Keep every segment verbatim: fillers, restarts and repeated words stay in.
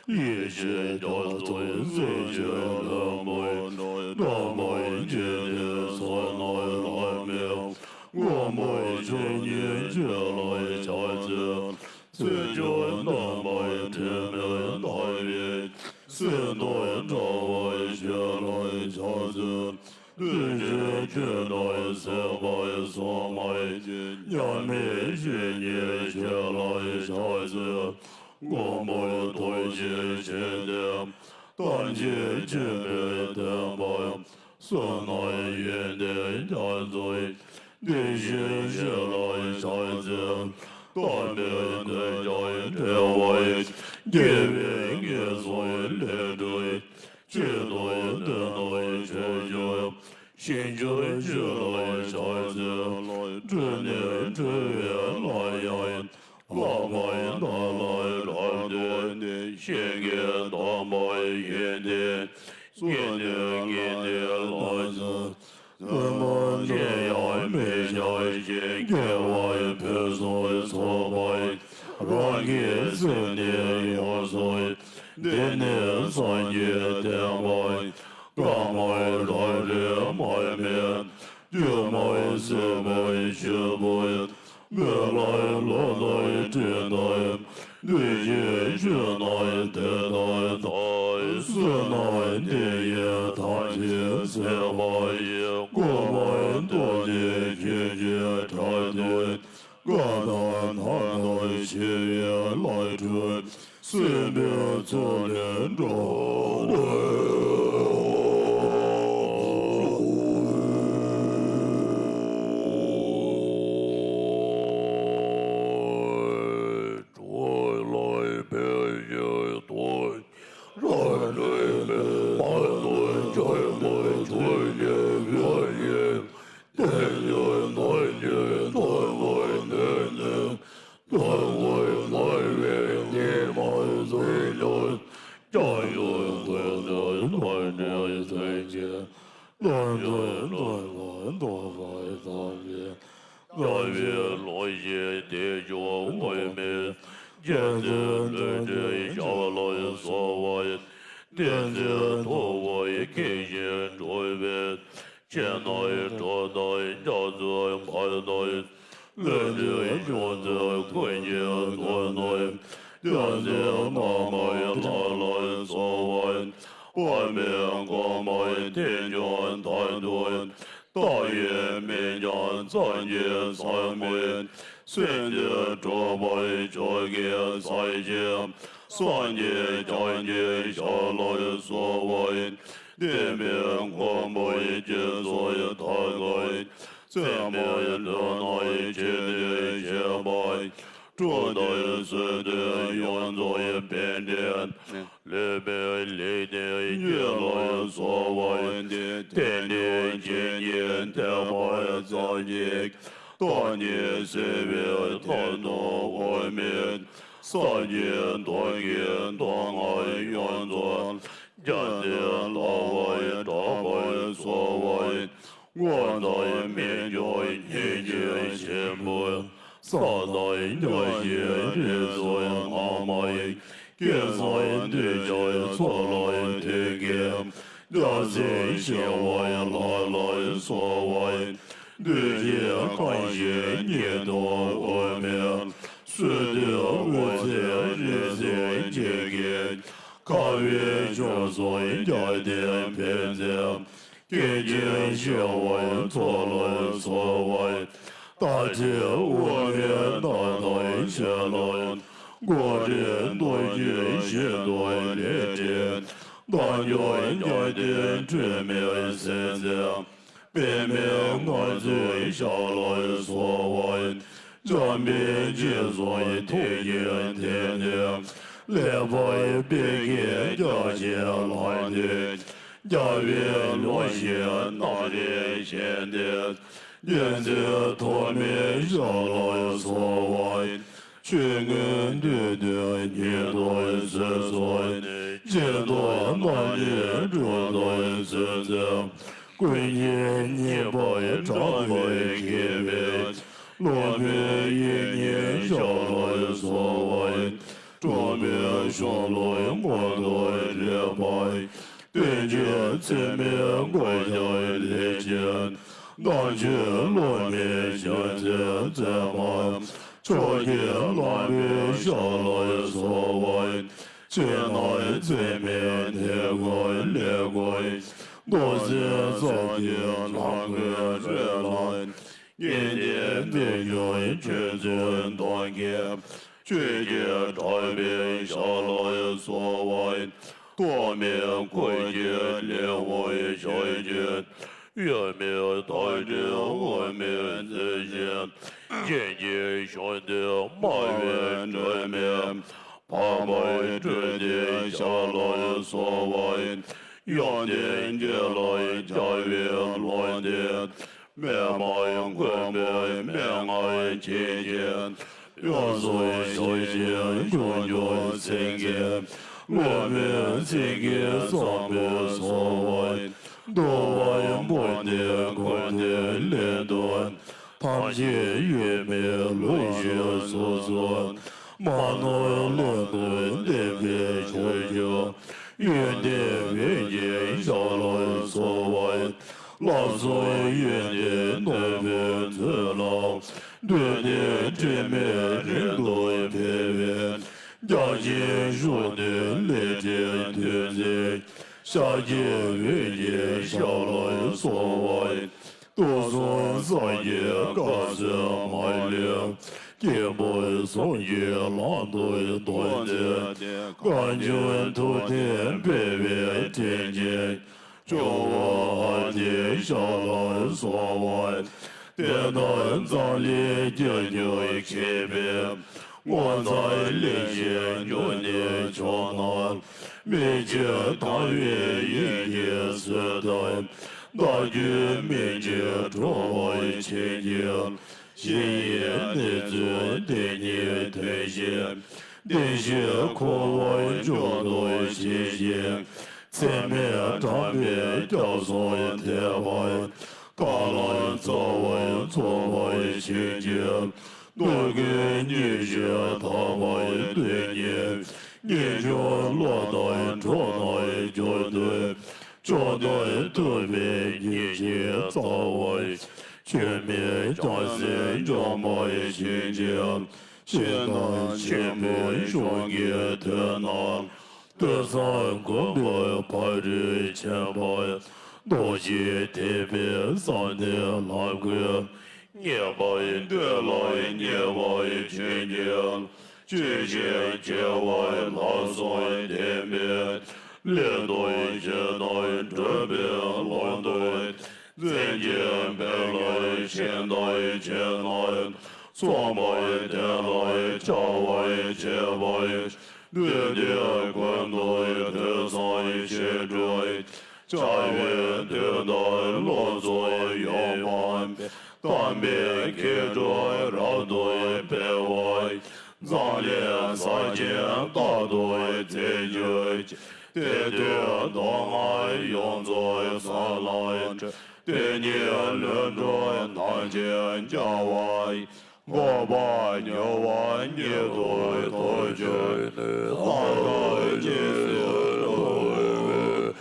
ཡེ་ཤེས་རྒྱ་མཚོའི་གཟི་བརྗིད་ལྷུན་པོའི་སྒྲོན་མེ་འཇིག་རྟེན་མཚོ་རྣམས་ལ་སྨིན། མངོན་པར་མཁྱེན་ཉིད་ཆོས་ལ་ཕྱག་འཚལ། སྲིད་པའི་རྣམ་པར་དྲི་མེད་ལྟ་བུའི། སྲིད་མཐའ་བྲལ་བའི་ཆོས་ལ་ཕྱག་འཚལ། འདུས་བྱས་ཆོས་རྣམས་ཟད་པར་གསུངས་པ་ཡི། མཉམ་མེད་བཤེས་གཉེན་ཆོས་ལ་ཕྱག་འཚལ། མངོན་པར་རྟོགས་ཤིང་མཁྱེན་ཏེ། ཐམས་ཅད་མཁྱེན་པའི་བསྟན་པ། བསོད་ནམས་ཡོན་ཏན་རྒྱ་མཚོའི། དེ་བཞིན་གཤེགས་ལ་ཕྱག་འཚལ། བསྟན་པའི་གདུལ་བྱ་བསྒྲལ་བ་ཡི། དགེ་བའི་དགེ་སྦྱོར་ལས་གྲོལ་བའི། ཆེད་དུ་བསྟན་ཏེ་ཆོས་སྤྱོད། ཞིང་བཅུ་ཆོས་ལ་ཕྱག་འཚལ། སྒྲུབ་གནས་སྒྲུབ་པའི་ལམ་ཡང་ཡིན། ལྷག་པར་བདག་ལ་རབ་བསྟོད་ནས། གཞན་གྱི་དམ་པ་ཡོན་ཏན། བསོད་ནམས་ཡོན་ཏན་ལ་སོགས། བསོད་ནམས་ཅི་ཡང་མི་བྱ་ཞིང་། དགེ་བ་ཕུན་སུམ་ཚོགས་པ་ཡི། རང་གི་སེམས་ནི་ཡོངས་སུ། འདི་ནི་སངས་རྒྱས་བསྟན་པ་ཡི། བཀའ་མར་བསྒྲགས་ཏེ་མར་མེ། དཀྱུས་མར་བསྲེགས་པའི་ཆུ་བུར། མེ་ལྷའི་ཀླུ་རྣམས་འདྲེན་དང་། འདུས་བྱས་ཆོས་རྣམས་དེ་ལྟར་དག། བསོད་ནམས་དེ་ཡིས་ཐམས་ཅད་ཟད་པ་ཡི། མགོན་པོ་རྡོ་རྗེ་ཁྱེད་ཀྱི་དྲག་ཏུ། བཀའ་དང་ལྷ་དང་ཆོས་ཡི་ལྷ་ཕྲུག། སྲིད་པའི་མཚོ་ལས་འགྲོ་བ། དོན་གྱི་བློ་འདོད་བློ་ལ་འདོད་པ་དག་གི་ལྟ་བའི་བློ་ཞེས་དེ་སྦྱོར་དབུ་མའི་རྒྱན་དེ་ལུས་དེ་ཞབས་ལ་སོགས་པ་བསྟན་འཛིན་ཐུབ་པའི་སྐད་ཅིག་གྲུབ་པའི་ཕྱི་ནང་གྲུབ་མཐའ་རྒྱ་མཚོའི་བར་དུ། ལུས་འདི་ཡོངས་སུ་ཀུན་གྱི་དོན་དུ། རྒྱལ་སྲས་བླ་མ་ལ་ལ་སོགས་པ། དཔག་མེད་གོང་མ་དེ་ཀྱང་མཐར་ཐུག། བལྟ་བའི་མིག་ཀྱང་བསམ་གྱིས་མི་ཁྱབ་པའི། སེམས་ཀྱི་གྲུབ་པ་མཆོག་གི་ས་གཞི། སངས་རྒྱས་བསྐྱངས་ཀྱི་ཞབས་ལ་སོགས་པ། བསྟན་པའི་མགོན་པོ་རྒྱ་མཚོའི་མཐའ་དག། བཙུན་མོའི་ལུས་ནང་ཆེད་དུ་བཞེས་པ། གྲུབ་མཐའ་སྲོལ་གཏོད་ཡོངས་རྫོགས་པའི་ཕན་བདེ། ལུས་མེད་ལས་ངན་བརྒྱད་ལ་སོགས་པ། གཏན་གཏན་བྱེད་ཀྱི་ཐེག་པ་ཙམ་ཞིག། བརྟག་གཉིས་སེལ་བའི་ཐབས་དང་དབུ་མའི། སངས་རྒྱས་སྟོང་གི་མདོ་སྔགས་ཡོངས་རྫོགས། རྒྱལ་སྲས་ལྟ་བ་གྲགས་པ་སོགས་པ། ངོ་མཚར་མི་འགྱུར་སྙིང་རྗེ་ཆེན་པོ། ས་དང་རྒྱ་ཞེས་རིགས་སུ་སྣང་མ་ཡིན། སྐལ་བཟང་འདུས་ཀྱང་ཚོགས་ལ་ཐོད་རྒལ། རྒྱལ་སྲས་ཞི་བ་ལྷ་ལ་སོགས་པ། འདུས་བྱས་གང་ཞིག་ཉིད་དུ་དབུ་མའི། སྲོལ་གཏོད་འོད་ཟེར་རིག་འཛིན་འཇིག་གི། ཁ་བའི་སྐྱོན་སོགས་རྒྱལ་བསྟན་ཕན་མཛད། སྐད་ཅིག་ཤེས་པ་མཚོ་ལ་སོགས་པ། རྟག་ཆད་དབུ་མའི་མཐའ་དག་ཞི་ལ། འགོག་བྲལ་རྡོ་རྗེ་ཞིག་ཏུ་ལེགས་བྲིས། རྟག་འཇུག་རྒྱལ་བསྟན་འཁྲུལ་མེད་གསལ་མཛད། པདྨའི་ངང་ཚུལ་ཞབས་ལ་སོགས་པ། འཇམ་དཔལ་འཇིགས་སོགས་ཐེག་གི་ཐད་ནས། ལེགས་པར་སྤེལ་མཁན་རྒྱ་ཆེ་ལྷ་འདྲེ། རྒྱལ་བའི་ལུང་བཞིན་རྣམ་འདྲེན་བཞིན་ཏེ། རྒྱལ་སྲས་ཐོགས་མེད་ཞབས་ལ་སོགས་པ། ཆོས་མངོན་འདུས་དོན་ཉིད་དུ་གསལ་སོང་ནས། སྦྱིན་བདག་རྣམས་ཀྱི་སྒྲུབ་ཐབས་མཚོན་ཚེ། ཀུན་མཁྱེན་གཉིས་པ་དྲག་པོའི་མཁས་པའི། སློབ་དཔོན་དབྱིག་གཉེན་ཞབས་ལ་སོགས་པ། གྲུབ་པའི་གཞུང་ལུགས་མངོན་དུ་རིག་པ། བསྟན་བཅོས་ཚད་མའི་དགོས་རྒྱག་ལས་ཀྱི། རྣམ་དཔྱོད་སློབ་མའི་ཞབས་ཚད་མཛད་པ། ཕྱོགས་ཀྱི་བླ་མའི་ཞབས་ལ་སོགས་པ། ཕྱི་ནང་ཚད་མའི་གནས་སྐབས་ལས་དགོས། མདོ་སེམས་སངས་རྒྱས་ལམ་ཀུན་རོལ་ལ། ངེས་གཏན་བདེ་མྱུར་ཆོས་ཚུལ་མདོ་མཁྱེན། ཆོས་ཀྱི་གྲགས་པའི་ཞབས་ལ་སོགས་པ། ཐོགས་མེད་སྐུ་གཅིག་ལེགས་འོང་ཞབས་ཀྱི། གཡོ་མེད་མཐའ་བྲལ་དབུ་མའི་མཛོད་བཞིན། རྒྱན་གྱི་གཞུང་འདི་སྨྲ་བའི་སྒྲོན་མེ། འཕགས་པའི་སྤྲུལ་ཏེ་ཞབས་ལ་སོགས་པ། ཡོན་ཏན་རྒྱས་ལ་སྦྱར་བའི་ལུང་འདི། མི་སྨྲ་མགོན་པོའི་མན་ངག་ཆེ་ཆེན། ཡོངས་སུ་ཞུགས་ཤིང་ཞུགས་འགྱུར་སེང་གེ། སློབ་དཔོན་སེང་གེ་བཟང་པོ་སོགས་པ། འདུལ་བ་འབུམ་སྡེ་ཀུན་ཏུ་ལེགས་འདོན། ཐམས་ཅད་གཡོ་མེད་ལུགས་བཞིན་སོ་སོར། མ་ནོར་ལུང་དུ་བསྟན་པའི་ཕྱོགས་བཅུ། ཡོན་ཏན་འོད་ཀྱི་ཞབས་ལ་སོགས་པ། ལམ་གསུམ་ཡོན་ཏན་ནོར་བུའི་མཛོད་ལ། འདུས་ཏེ་དྲི་མེད་རིང་དུ་འཕེལ་བའི། རྒྱ་ཆེན་བཞུགས་སྟོན་ལས་བྲལ་ཐོས་རྗེ། ཤཱཀྱའི་འོད་ཀྱི་ཞབས་ལ་སོགས་པ། དུག་གསུམ་ཟག་གི་སྐབས་སུ་མ་ལུས། སྐྱེས་བུ་གསུམ་གྱི་ལམ་དུ་སྟོན་མཛད། གངས་ལྗོངས་ཐུབ་བསྟན་སྤེལ་བའི་སྤྲིན་ཆེན། ཇོ་བོ་ཨ་ཏི་ཞབས་ལ་སོགས་པ། བསྟན་དར་འཛམ་གླིང་རྒྱས་འགྱུར་མཁས་པའི། ངོ་མཚར་ལེགས་བཤད་འབྱུང་གནས་ཕྱོགས་རྣམས། མི་ཕྱེད་དར་བའི་དབྱིངས་ཀྱི་ཟུར་དུ། བདག་རྒྱུད་སྨིན་ཅིང་གྲོལ་བར་མཁྱེན་ཅིང་། གཞི་ཡི་གནས་ཚུལ་བདེན་གཉིས་ཐོན་ཞིང་། བདེན་བཞི་འཁོར་བ་མཆོག་ཏུ་ཕྱིན་ཞིང་། ཚད་མེད་དྲངས་པས་སྐྱབས་སུ་མཆི་བ། བཀའ་ལ་རྩ་བ་ཡི་ཚོགས་པ་ཡི་ཆོས་ཀྱི། མདོ་རྒྱུད་སྙིང་རྗེ་ཐེག་པ་ཡི་སྟོང་ཉིད། རྗེས་འཇུག་བློ་དང་གྲོགས་དང་སྦྱོར་དུ། ཕྱོགས་དུས་ཐུབ་པའི་ཉིན་བྱེད་རྩ་བ། ཆོས་མེད་བྱང་སེམས་འཇོམས་པ་ཡི་ཆོས་ཀྱི། ཞིང་དང་ཆེན་པོའི་གཞུང་གི་དོན་རྣམས། ཐོས་བསམ་སྒོམ་པའི་ཕ་རོལ་ཕྱིན་པ། རྡོ་རྗེ་ཐེག་པའི་བསམ་གཏན་ལམ་ཀུན། ངེས་པར་འདོད་ལ་ངེས་པའི་ཆོས་ཉིད། ཆོས་ཀྱི་སྐྱེ་བ་ལ་སོགས་ལྡན་པའི། ལས་དང་བྱེད་དང་སྒྲུབ་པའི་ལམ་དུ། མཚན་ཉིད་འཕེལ་བའི་ཞིང་དང་བྱེད་རྣམས། མཚུངས་པ་དེ་ལ་བྱ་བ་བྱེད་པ། དུས་དེ་ཀུན་ཏུ་ཐོས་བསམ་བྱེད་འགྲོ། བྱ་བའི་དུས་དང་བློ་རྫོགས་ཡོངས་སྤངས་པས། དམ་པའི་མཁས་གྲུབ་རབ་ཏུ་འཕེལ་བ། མཛངས་བླུན་ཟག་བཅས་རྟག་ཏུ་འཛིན་གྱུར་ཅིག་དེ་དུས་གདམས་ངག་ཡོངས་རྫོགས་ས་ལ་གྲོལ། དེ་ཉིད་ལྷུན་གྲུབ་ཐམས་ཅད་འཇལ་བ་ཡི། འགོག་པ་མྱུར་བ་ཉིད་དུ་ཐོབ་གྱུར་ནས། སངས་རྒྱས་ཀྱི་སུ་འགྲོ་བའི།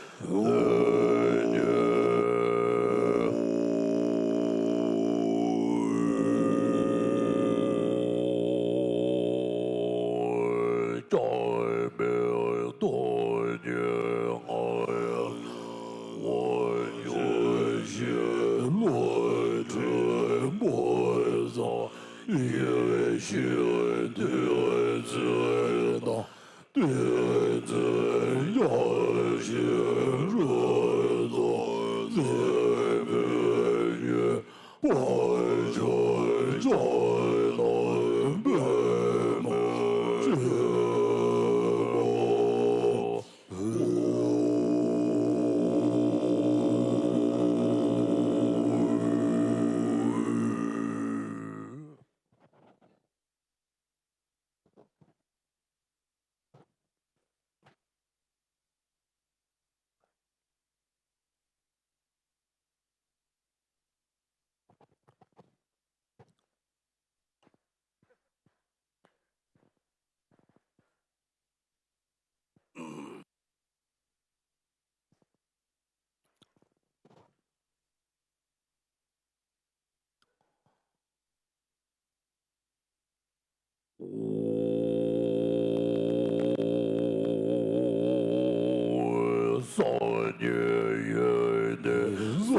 སངས་རྒྱས་ཡོན་ཏན་ཟག་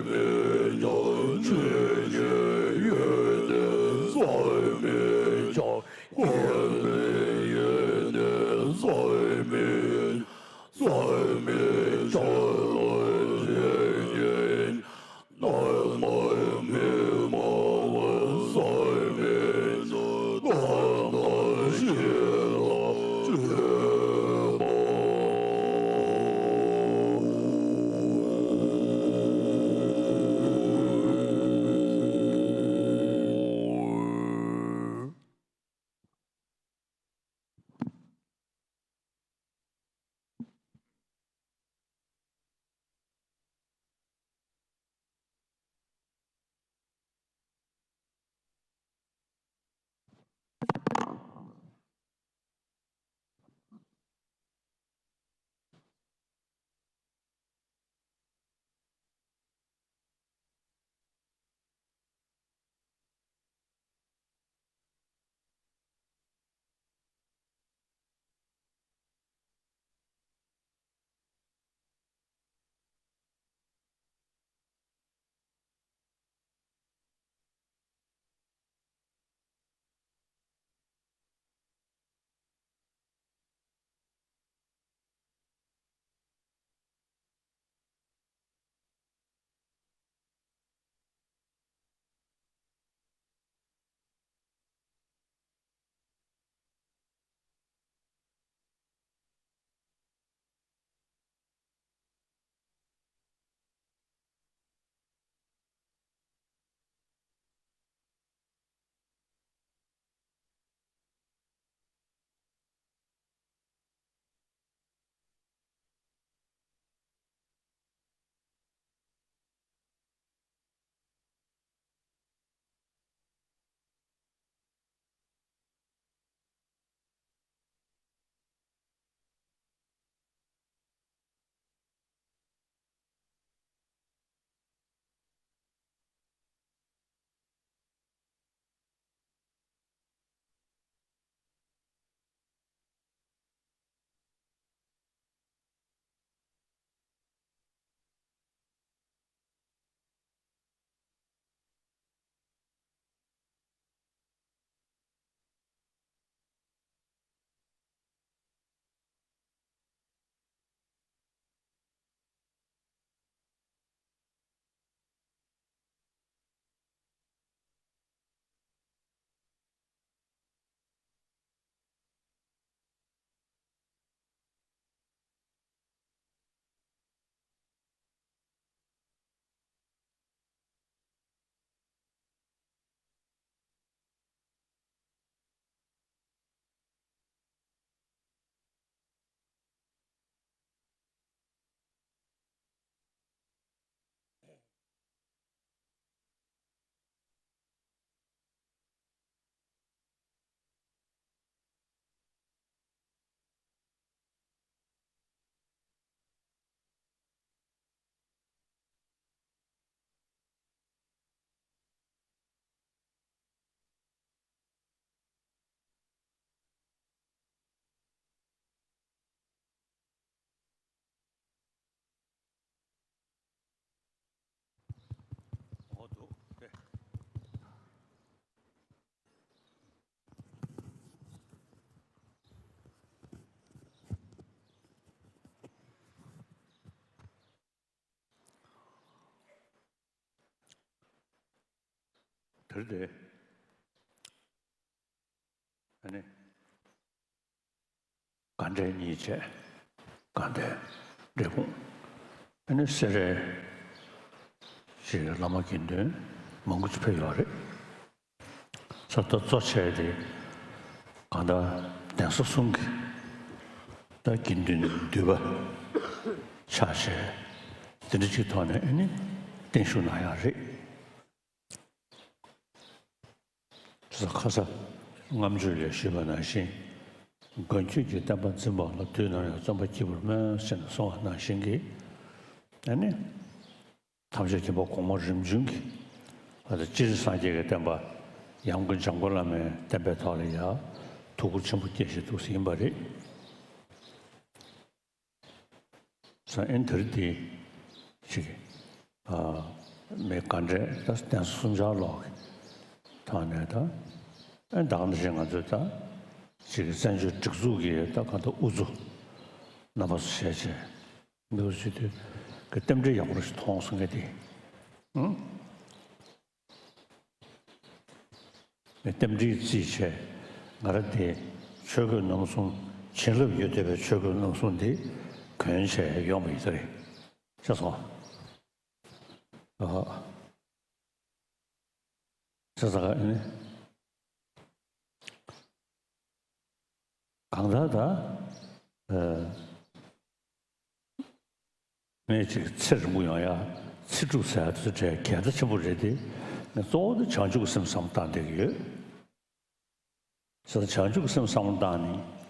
མེད་ཀྱང་། ཆོས་ཉིད་ཡོན་ཏན་ཟག་མེད་ཀྱང་། ཡོན་ཏན་ཡོན་ཏན་ཟག་མེད་ཟག་མེད་ཀྱང་། ལམ་དེ་ཉིད་རྣམ་མེད་མི་སྨྲ་བར་ཟག་མེད་ནི། རྣམ་དག་ཤེས་ལ་སྤྱོད་པ། དེར་དེ། ཨ་ནི། དགའ་འབྲས་གཉིས་བྱས། དགའ་ལྡན་འབྲས་སྤུངས། ཨ་ནི་སེ་རའི་ཅིག་བླ་མ་དགེ་འདུན་མང་པོ་ཅིག་ཕེབས་ཡོད་རེད། ས་ད་གཙོ་ཆེ་དེ་གང་ལྟར་གདན་ས་གསུམ་གྱི་ད་དགེ་འདུན་འདུས་པ་ཆ་བྱས་དེ་འདྲ་ཅིག་ཐོག་ནས་ཨ་ནི་བརྟན་བཞུགས་གནང་ཡག་རེད། ཁ་ས་ཁ་ས་ལྔ་མཆོད་ལས་ཞུས་པ་ནང་བཞིན། མགོན་ཁྱོད་ཀྱི་བསྟན་པ་འཛིན་པ་ལ། དུས་ནམ་ཡང་བརྩོན་པ་སྐྱེས་བུར་སྨོན། ཟེར་ནས་གསུངས་པ་ནང་བཞིན་གྱི། ཨ་ནི། ཐམས་ཅད་མཁྱེན་པ་གོང་མ་རིམ་བྱོན་གྱི། ཨ་ད་སྤྱིར་སངས་རྒྱས་ཀྱི་བསྟན་པ། ཡང་སྒོས་འཇམ་མགོན་བླ་མའི་བསྟན་པའི་ཐོག་ལ་ཡང་ཐུགས་ཁུར་ཆེན་པོ་བསྐྱེད་བཞིན་འདུག་ཟེར་ཡིན་པ་རེད། ས་ཨེན་དེར་དེ་ཞིག་ཨ་མི་དགའ་འབྲས་ད་གདན་ས་གསུམ་ཆར་ལོག་གི་ཐོག་ནས་ད་ཨེན་ད་ག་ནང་བཞིན་ང་ཚོས་ད་ཅིག་བཙན་བྱོལ་སྒྲིག་འཛུགས་ཀྱི་ད་གང་ལྟར་དབུ་གཙོ་རྣམ་པ་ཚོ་བྱས་བྱས་འདུག་ཟེར་དུས་ཀྱི་རྟེན་འབྲེལ་ཡག་པོ་ཞིག་མཐོང་སོང་ངས་དེ། ཨང་། རྟེན་འབྲེལ་རྩིས་བྱས། ང་རང་དེ་ཆོས་གོས་རྣམ་གསུམ། བྱིན་རླབས་ཡོད་བསྡད་པའི་ཆོས་གོས་རྣམ་གསུམ་དེ་གོན་བྱས་ཡོང་བ་ཡིན་ས་རེད། ཤེས་སོང་། ཨ། ཤེས་ས་ག་ཨ་ནི། གང་ལྟར་ད། ཨ། ངས་ཅིག་ཚེ་རིང་པོ་ཡོང་ཡ། ཚེ་སྒྲུབ་ཟེར་ཡ་དེ་ཚོ་གྲས་གལ་ཆེན་པོ་རེད་དེ། ངས་གཙོ་བོ་དེ་བྱང་ཆུབ་ཀྱི་སེམས་བསམ་བློ་བཏང་བསྡད་ཀྱི་ཡོད། ཟེར་ན་བྱང་ཆུབ་ཀྱི་སེམས་བསམ་བློ་བཏང་ནས།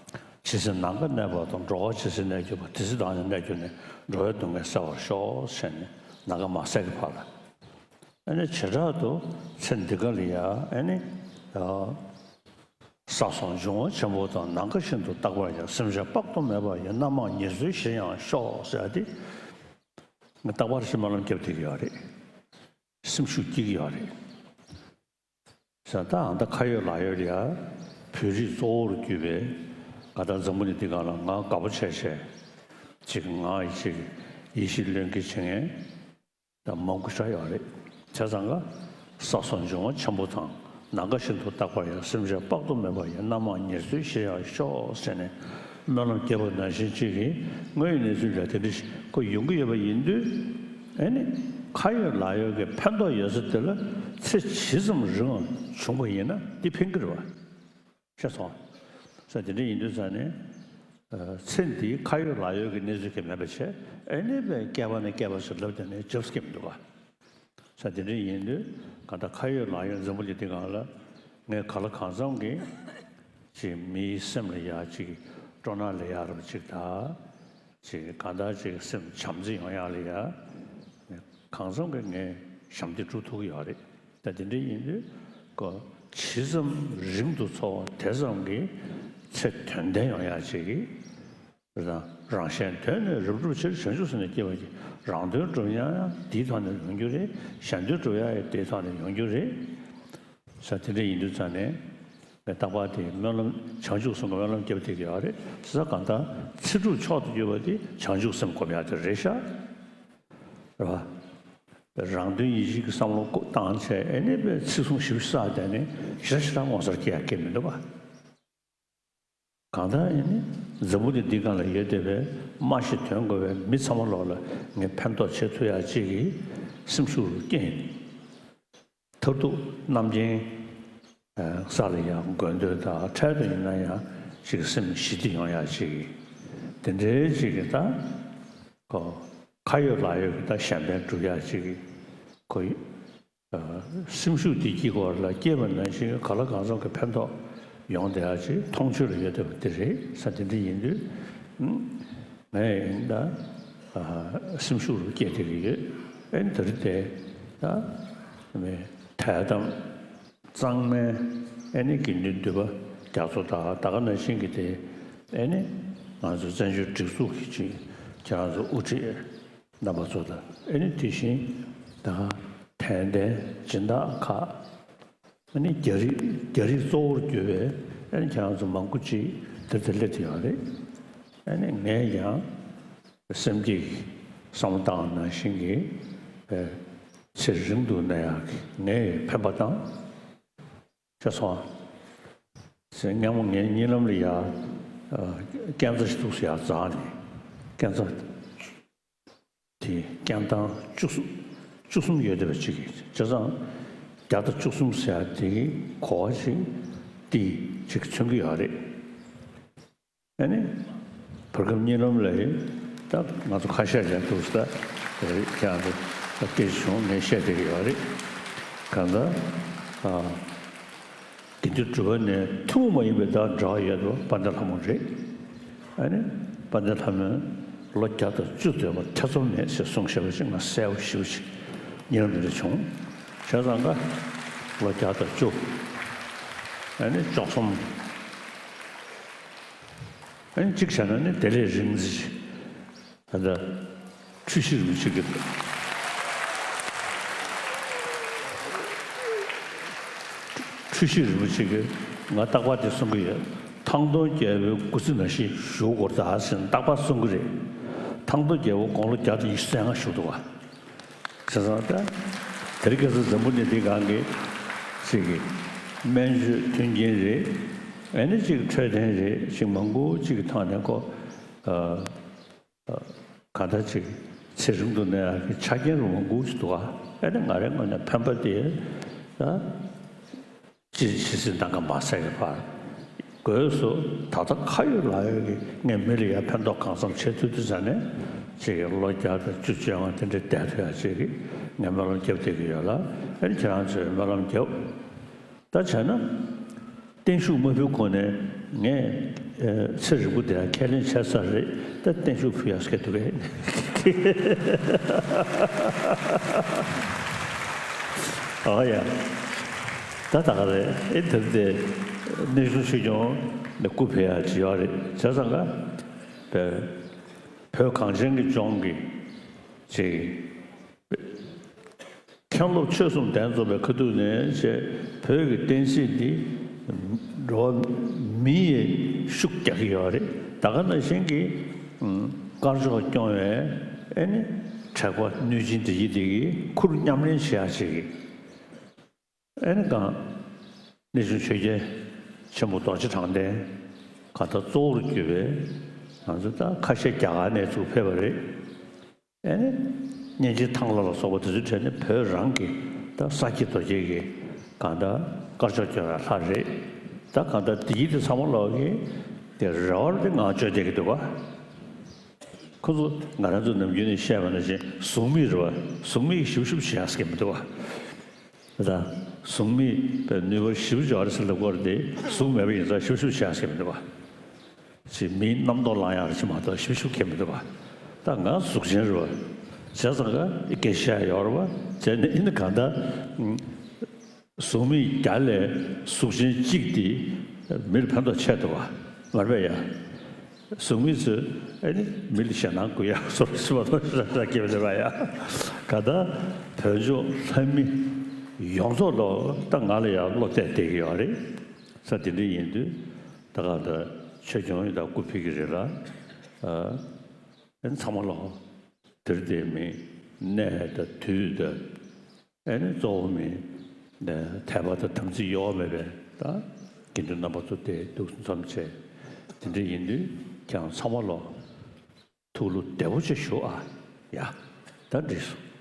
ཇི་སྲིད་ནམ་མཁའ་གནས་པ་དང་། འགྲོ་བ་ཇི་སྲིད་གནས་གྱུར་པ། དེ་སྲིད་བདག་ནི་གནས་གྱུར་ནས། འགྲོ་བའི་སྡུག་བསྔལ་སེལ་བར་ཤོག་ཟེར་ནས་ནམ་མཁའ་མ་ཟད་ཀྱི་བར་ལ། ཨ་ནི་བྱེ་བྲག་ཏུ་ཚེ་འདི་ག་ལ་ཡ་ཨ་ནི་ཡ། བསགས་སོགས་འབྱུང་བ་ཆེན་པོ་དང་། ནམ་མཁའ་བཞིན་དུ་རྟག་པར་ཡང་། སེམས་ཅན་དཔག་ཏུ་མེད་པ་ཡི། རྣམ་མང་ཉེར་འཚོའི་གཞིར་ཡང་ཤོག་ཟེར་ཏེ། ང་རྟག་པར་ཞིག་སྨོན་ལམ་བརྒྱབ་བསྡད་ཀྱི་ཡོད་རེད། སེམས་ཤུགས་སྐྱེ་གི་ཡོད་རེད། ཟེར་ད་ཨ་ད་ཁ་ཡོད་ལག་ཡོད་ལ་ཡ། བོད་རིགས་གཙོ་བོར་གྱུར་པའི་ག་ད་འཛམ་བུ་གླིང་འདི་སྒང་ལ་ང་དགའ་པོ་བྱས་བྱས། ཅིག་ང་ཡི་ཅིག་ཡིད་བཞིན་ལྷུན་གྱིས་བྱེད་མཁན་ད་མང་པོ་ཞིག་ཡོད་རེད། བྱས་ཙང་ཀ་བསགས་སོགས་འབྱུང་བ་ཆེན་པོ་དང་། ནམ་མཁའ་བཞིན་དུ་རྟག་པར་ཡང་། སེམས་ཅན་དཔག་ཏུ་མེད་པ་ཡི། རྣམ་མང་ཉེར་འཚོའི་གཞིར་ཡང་ཤོག་ཟེར་ནས་སྨོན་ལམ་བརྒྱབ་པ་ནང་བཞིན་ཅིག་གིས་དངོས་ཡོད་གནས་ཚུལ་ལ་དེ་འདྲ་ཞིག་ཁོ་ཡོང་གི་ཡོད་པ་ཡིན་དུས། ཨེ་ནི་ཁ་ཡོད་ལག་ཡོད་ཀྱི་ཕན་ཐོགས་ཡོད་ས་དེ་ལ་ཚེ་ཇི་ཙམ་རིང་བ་བྱུང་བ་ཡིན་ན་འདི་ཕན་གྱི་རེད་བ། ཤེས་སོང་། ས་དེ་འདྲ་ཡིན་དུས་ཙང་ནས། ཨ་ཚེ་འདིའི་ཁ་ཡོད་ལག་ཡོད་ཀྱི་གནས་ཚུལ་གྱི་མེད་པ་བྱས། ཨེ་ནི་བས་བསྐལ་པ་ནས་བསྐལ་པ་ཞིག་ལབ་བསྡད་ནས་འཇབ་སྐྱེ་མི་འདུག་ག་ས་དེ་འདྲ་ཡིན་དུས་གང་ལྟར་ཁ་ཡོད་ལག་ཡོད་འཛམ་བུ་གླིང་འདི་སྒང་ལ་ངས་ག་ལ་གང་འཚམ་གྱིས་ཅིག་མིའི་སེམས་ལ་ཡ་ཅིག་སྤྲོ་སྣང་ལེན་ཡག་རབ་ཅིག་དང་། ཅིག་གང་ལྟར་ཅིག་སེམས་བྱམས་བརྩེ་ཡོང་ཡག་ལ་ཡ་གང་འཚམ་གྱིས་ངས་ཞབས་འདེགས་སྒྲུབ་ཐུབ་ཀྱི་ཡོད་རེད། ད་དེ་འདྲ་ཡིན་དུས་ཀོ་ཇི་ཙམ་རིང་དུ་འཚོ་བ་དེ་ཙམ་གྱིས་ཚེ་དོན་ལྡན་ཡོང་ཡག་ཅིག་གིས། རང་གཞན་དོན་ནི་རབ་བསྒྲུབ་ཕྱིར། བྱང་ཆུབ་སེམས་ནི་བསྐྱེད་པར་བགྱི། རང་དོན་སྒྲུབ་ཡག་ཡང་དེའི་ཐོག་ནས་ཡོང་རྒྱུ་རེད། གཞན་དོན་སྒྲུབ་ཡག་ཡང་དེའི་ཐོག་ནས་ཡོང་རྒྱུ་རེད། ས་དེ་འདྲ་ཡིན་དུས་ཙང་ནས་རྟག་པར་དེ་སྨོན་ལམ་བྱང་ཆུབ་སེམས་ཀྱི་སྨོན་ལམ་བརྒྱབ་བསྡད་ཀྱི་ཡོད་རེད། ས་གང་ལྟར་ཚེ་སྒྲུབ་མཆོག་ཏུ་གྱུར་པ་དེ་བྱང་ཆུབ་སེམས་སྒོམ་ཡག་དེ་རེད་ཤག་རེད་བ། རང་དོན་ཡིད་བྱེད་ཀྱི་བསམ་བློ་བཏང་བྱས་ཨེ་ནས་པའི་ཚིག་གསུང་ཞིབ་བསགས་བསྡད་ནས་ཞེ་དྲག་ཞེ་དྲག་ངོ་མཚར་སྐྱེ་ཡག་སྐྱེ་མི་འདུག་བ། གང་ལྟར་ཨེ་ནི་འཛམ་བུ་གླིང་འདི་སྒང་ལ་ཡོད་བསྡད་པའི་སྨྲ་ཤེས་དོན་གོ་བའི་མི་ཚང་མ་ལོག་ལ་ངས་ཕན་ཐོགས་བྱེད་ཐུབ་ཡག་ཅིག་གི་སེམས་ཤུགས་རུ་སྐྱེས་ནས། མཐར་ཐུག་རྣམ་མཁྱེན་ས་ལ་ཡང་དགོས་འདོད་དང་འཕྲལ་དུ་ཡིན་ན་ཡང་ཅིག་སེམས་ཞི་བདེ་ཡོང་ཡག་ཅིག་དེ་འདྲའི་ཅིག་གི་ད་ཁོ་ཁ་ཡོད་ལག་ཡོད་ཀྱི་ད་གཞན་ཕན་སྒྲུབ་ཡག་ཅིག་གི་ཁོ་སེམས་ཤུགས་འདི་སྐྱེ་དགོས་ལ་སྐྱེས་པ་ནང་བཞིན་ག་ལ་གང་འཚམ་གྱི་ཕན་ཐོགས་ཡོང་བསྡད་ཡག་ཅིག་མཐོང་ཆོས་ལ་ཡོད་བསྡད་པ་འདི་རེད་ས། དེ་འདྲ་ཡིན་དུས་ངས་ཡིན་ད་སེམས་ཤུགས་རུ་སྐྱེས་བསྡད་ཀྱི་ཡོད། ཨེ་འདིར་དེ་ད་མེ་དད་དམ། གཙང་མའི་ཨེ་ནི་དགེ་འདུན་འདུས་པ་རྒྱ་མཚོ་དང་ད་ག་ནང་བཞིན་གྱི་དེ་ཨེ་ནི་ང་ཚོ་བཙན་བྱོལ་སྒྲིག་འཛུགས་ཀྱི་ཅིག་ཁྱེད་རང་ཚོ་དབུ་ཁྲིད་རྣམ་པ་ཚོ་དང་ཨེ་ནི་དེ་བཞིན་ད་དད་ལྡན་སྦྱིན་བདག་ཁག་ཨེ་ནི་རྒྱ་རིགས་རྒྱ་རིགས་གཙོ་བོར་གྱུར་པའི་ཨེ་ནི་ཁྱེད་རང་ཚོ་མང་པོ་ཅིག་དེར་དེ་སླེབས་ཡོད་རེད། ཨེ་ནི་ངས་ཀྱང་སེམས་ཀྱི་བསམ་བློ་བཏང་ནང་བཞིན་གྱི་ཚེ་རིང་དུ་གནས་ཡག་གི་ངས་ཕན་པ་དང་ ཤེས་སོང་ཨ། ཟེར་སྔ་མོ་ངའི་གཉིད་ལམ་ལ་ཡ། ཨ། རྐྱེན་རྩ་ཞིག་འདུག་ཟེར་ཡ་འཛག་ནས། རྐྱེན་རྩ་དེ་རྐྱེན་ཐང་བཅུ་གསུམ་བཅུ་གསུམ་ཡོད་བསྡད་པ་ཅིག་གིས། བྱས་ཙང་བརྒྱ་དང་བཅུ་གསུམ་ཟེར་ཡ་དེ་གི་གོ་བ་ཞིག་དེ་ཅིག་མཚོན་གྱི་ཡོད་རེད། ཨ་ནི། བར་སྐབས་གཉིད་ལམ་ལ་ཡིན། ད་ང་ཚོ་ཁ་ཤས་ཀྱང་འདུག་ཟེར། ད་རེད་ཁྱེད་རང་ཚོ་ད་སྐད་ཆ་བྱུང་ངས་བཤད་བསྡད་ཀྱི་ཡོད་རེད། གང་ལྟར། ཨ། དགེ་འདུན་གྲུབ་པ་ནས་ཐུན་མོང་མ་ཡིན་པའི་ད་འབྲེལ་བ་ཡོད་པ་དཔལ་ལྡན་ལྷ་མོ་རེད། ཨ་ནི། དཔལ་ལྡན་ལྷ་མོས་ལོ་བརྒྱ་དང་བཅུ་སྡོད་པར་ཐེ་ཚོམ་མེད་ཅེས་གསུངས་བཞག་པ་ཅིག་ང་གསལ་པོ་ཞེ་པོ་ཅིག་གཉིད་ལམ་འདི་འདྲ་བྱུང་། བྱས་ཙང་ཀ་ལོ་བརྒྱ་དང་བཅུ། ཨ་ནི་བཅུ་གསུམ། ཨ་ནི་གཅིག་བྱས་ན་ནི་དེ་ལས་རིང་ཙམ་ཞིག་ད་ལྟ་འཁྲུལ་ཞིག་རིན་པོ་ཆེ་གིས། འཁྲུལ་ཞིག་རིན་པོ་ཆེ་གིས་ང་རྟག་པར་དེ་གསུང་གི་ཡོད། ཐང་སྟོང་རྒྱལ་པོའི་སྐུ་ཚེ་ནང་བཞིན་བཞུགས་དགོས་རེད་ད་ཟེར་ནས་རྟག་པར་གསུང་གི་རེད། ཐང་སྟོང་རྒྱལ་པོ་དགུང་ལོ་བརྒྱ་དང་ཉི་ཤུ་རྩ་ལྔ་བཞུགས་འདུག་བ། བྱས་ཙང་ད་དེ་རིང་ཁ་སང་འཛམ་བུ་གླིང་འདི་སྒང་གི་ཅིག་གི་སྨན་བཅོས་མཐུན་རྐྱེན་རེད། ཨ་ནི་ཅིག་འཕྲོད་བསྟེན་རེད། ཅིག་མང་པོ་ཅིག་གི་ཐོག་ནས་ཁོ། ཨ། གང་ལྟར་ཅིག་ཚེ་རིང་དུ་གནས་ཡག་གི་ཆ་རྐྱེན་རུ་མང་པོ་ཞིག་འདུག་ག་ཨ་ནི་ང་རའི་ངོས་ནས་ཕན་པ་དེ་ད་ཅི་ཇི་སྲིད་ནམ་མཁའ་མ་ཟད་ཀྱི་བར་དགོས་སོ། ད་ལྟ་ཁ་ཡོད་ལག་ཡོད་ཀྱི་ངས་མི་ལ་ཡ་ཕན་ཐོགས་གང་འཚམ་བྱེད་ཐུབ་དུས་ཙ་ནས་ཅིག་ལོ་བརྒྱ་དང་བཅུ་བཅོ་ལྔ་དེ་འདྲ་བསྡད་ཐུབ་ཡག་ཅིག་གི་ངས་སྨོན་ལམ་རྒྱབ་བསྡད་ཀྱི་ཡོད་ལ། ཨ་ནི་ཁྱེད་རང་ཚོས་སྨོན་ལམ་རྒྱབ། ད་བྱས་ན། བརྟན་བཞུགས་མ་ཕུལ་གོང་ནས་ངས་ཨ་ཚེ་རིང་པོ་དེ་ཁས་ལེན་བྱས་ཚར་རེད། ད་བརྟན་བཞུགས་ཕུལ་ཡག་སྐད་འདུག་གས། ཨ་ཡ། ད་ད་ག་རེད། ཨེ་དེར་དེ་གནས་ཆུང་ཆོས་སྐྱོང་ནས་སྐུ་ཕེབས་ཡག་ཅིག་ཡོད་རེད། བྱས་ཙང་ཀ་བོད་གངས་ཅན་གྱི་ལྗོངས་ཀྱི་ཅིག་མཁན་སློབ་ཆོས་གསུམ་གདན་འཛོམས་པའི་ཁ་ཐུག་ནས་བྱས་བོད་ཀྱི་བསྟན་སྲིད་འདི་འགྲོ་བ་མི་ཡིས་ཤུགས་རྒྱག་གི་ཡོད་རེད། ད་ག་ནང་བཞིན་གྱི་དཀར་ཕྱོགས་སྐྱོང་བའི་ཨེ་ནི་དྲེགས་པ་གནོད་སྦྱིན་འདི་ཡི་འདི་གི་ཁུར་མཉམ་ལེན་བྱེད་ཡག་ཅིག་གི་ཨེ་ནི་གང་གནས་ཆུང་ཆོས་རྒྱལ་ཆེན་པོ་རྡོ་རྗེ་དྲང་བདེན་གང་ལྟར་གཙོ་བོར་གྱུར་པའི་ང་ཚོ་ད་ཁ་ཤས་རྒྱ་གར་ནས་ཚུར་ཕེབས་པ་རེད། ཨེ་ནི། གཉན་ཆེན་ཐང་ལྷ་ལ་སོགས་པ་དེ་ཚོའི་གྲས་ནི་བོད་རང་གི་ད་ས་སྐྱེས་རྡོ་སྐྱེས་ཀྱི་གང་ལྟར་དཀར་ཕྱོགས་སྐྱོང་བའི་ལྷ་རེད། ད་གང་ལྟར་དེ་ཡིན་དེ་ཚང་མ་ལོག་གི་དེ་རེ་བར་དེ་ངང་བཅོས་བསྡད་ཀྱི་འདུག་བ། ཁོ་ཚོ་ང་རང་ཚོ་ནམ་རྒྱུན་ནས་བཤད་པ་ནང་བཞིན་གཟུགས་མེད་རེད་བ། གཟུགས་མེད་ཞིབ་ཞིབ་བྱེད་ཡག་ཟེར་གྱི་མི་འདུག་བ། ད་གཟུགས་མེད་པའི་ནུས་པ་ཞིབ་འཇོག་རེད་ཟེར་ལབ་ཀྱི་ཡོད་རེད་དེ། གཟུགས་མེད་པ་ཡིན་ཙང་ཞིབ་ཞིབ་བྱེད་ཡག་ཟེར་གྱི་མི་འདུག་བ། ཅིག་མིའི་རྣམ་རྟོག་ལངས་ཡག་རེ་ཅིག་མ་གཏོགས་ཞིབ་ཞིབ་ཁྱད་མི་འདུག་བ། ད་ང་གཟུགས་ཅན་རེད་བ། བྱས་ཙང་ཀ་སྐད་ཆ་ཡོད་རེད་བ། བྱས་ནས་ཨེ་ནི་གང་ལྟར། གཟུགས་མེད་བརྒྱ་ལས་གཟུགས་ཅན་གཅིག་དེ་མིར་ཕན་ཐོགས་ཆེ་འདུག་བ། མ་རེད་པས་ཡ། གཟུགས་མེད་ཚོས་ཨེ་ནི་མི་ལ་ཞེད་སྣང་སྐུལ་ཡག་བཟོ་འདྲ་ཞིག་མ་གཏོགས་ཞེ་དྲག་སྐྱེ་མི་འདུག་བ་ཡ། གང་ལྟར་བོད་ལྗོངས་ལྷ་མི་ཡོངས་རྫོགས་ལོག་ད་ང་ལ་ཡང་བློ་གཏད་བསྡད་ཀྱི་ཡོད་རེད། ས་དེ་འདྲ་ཡིན་དུས་ད་གང་ལྟར་ཆོས་སྐྱོང་ཡིན་ད་སྐུ་ཕེབས་ཀྱི་རེད་ལ། ཨ། ཨེ་ཚང་མ་ལོག་དེར་བསྡད་མི་གནས་དང་དུས་དང་། ཨེ་ནི་གཙོ་བོ་མི་དད་པ་དང་དམ་ཚིག་གཡོ་བ་མེད་པའི་ད་དགེ་འདུན་རྣམ་པ་ཚོ་དེ་འདུག་འཛོམས་བྱས། དེ་འདྲ་ཡིན་དུས་ཁྱེད་རང་ཚང་མ་ལོག་ཐུགས་བློ་བདེ་པོ་ཅིག་ཞུ་ཨ། ཡ། ད་འགྲིག་སོང་།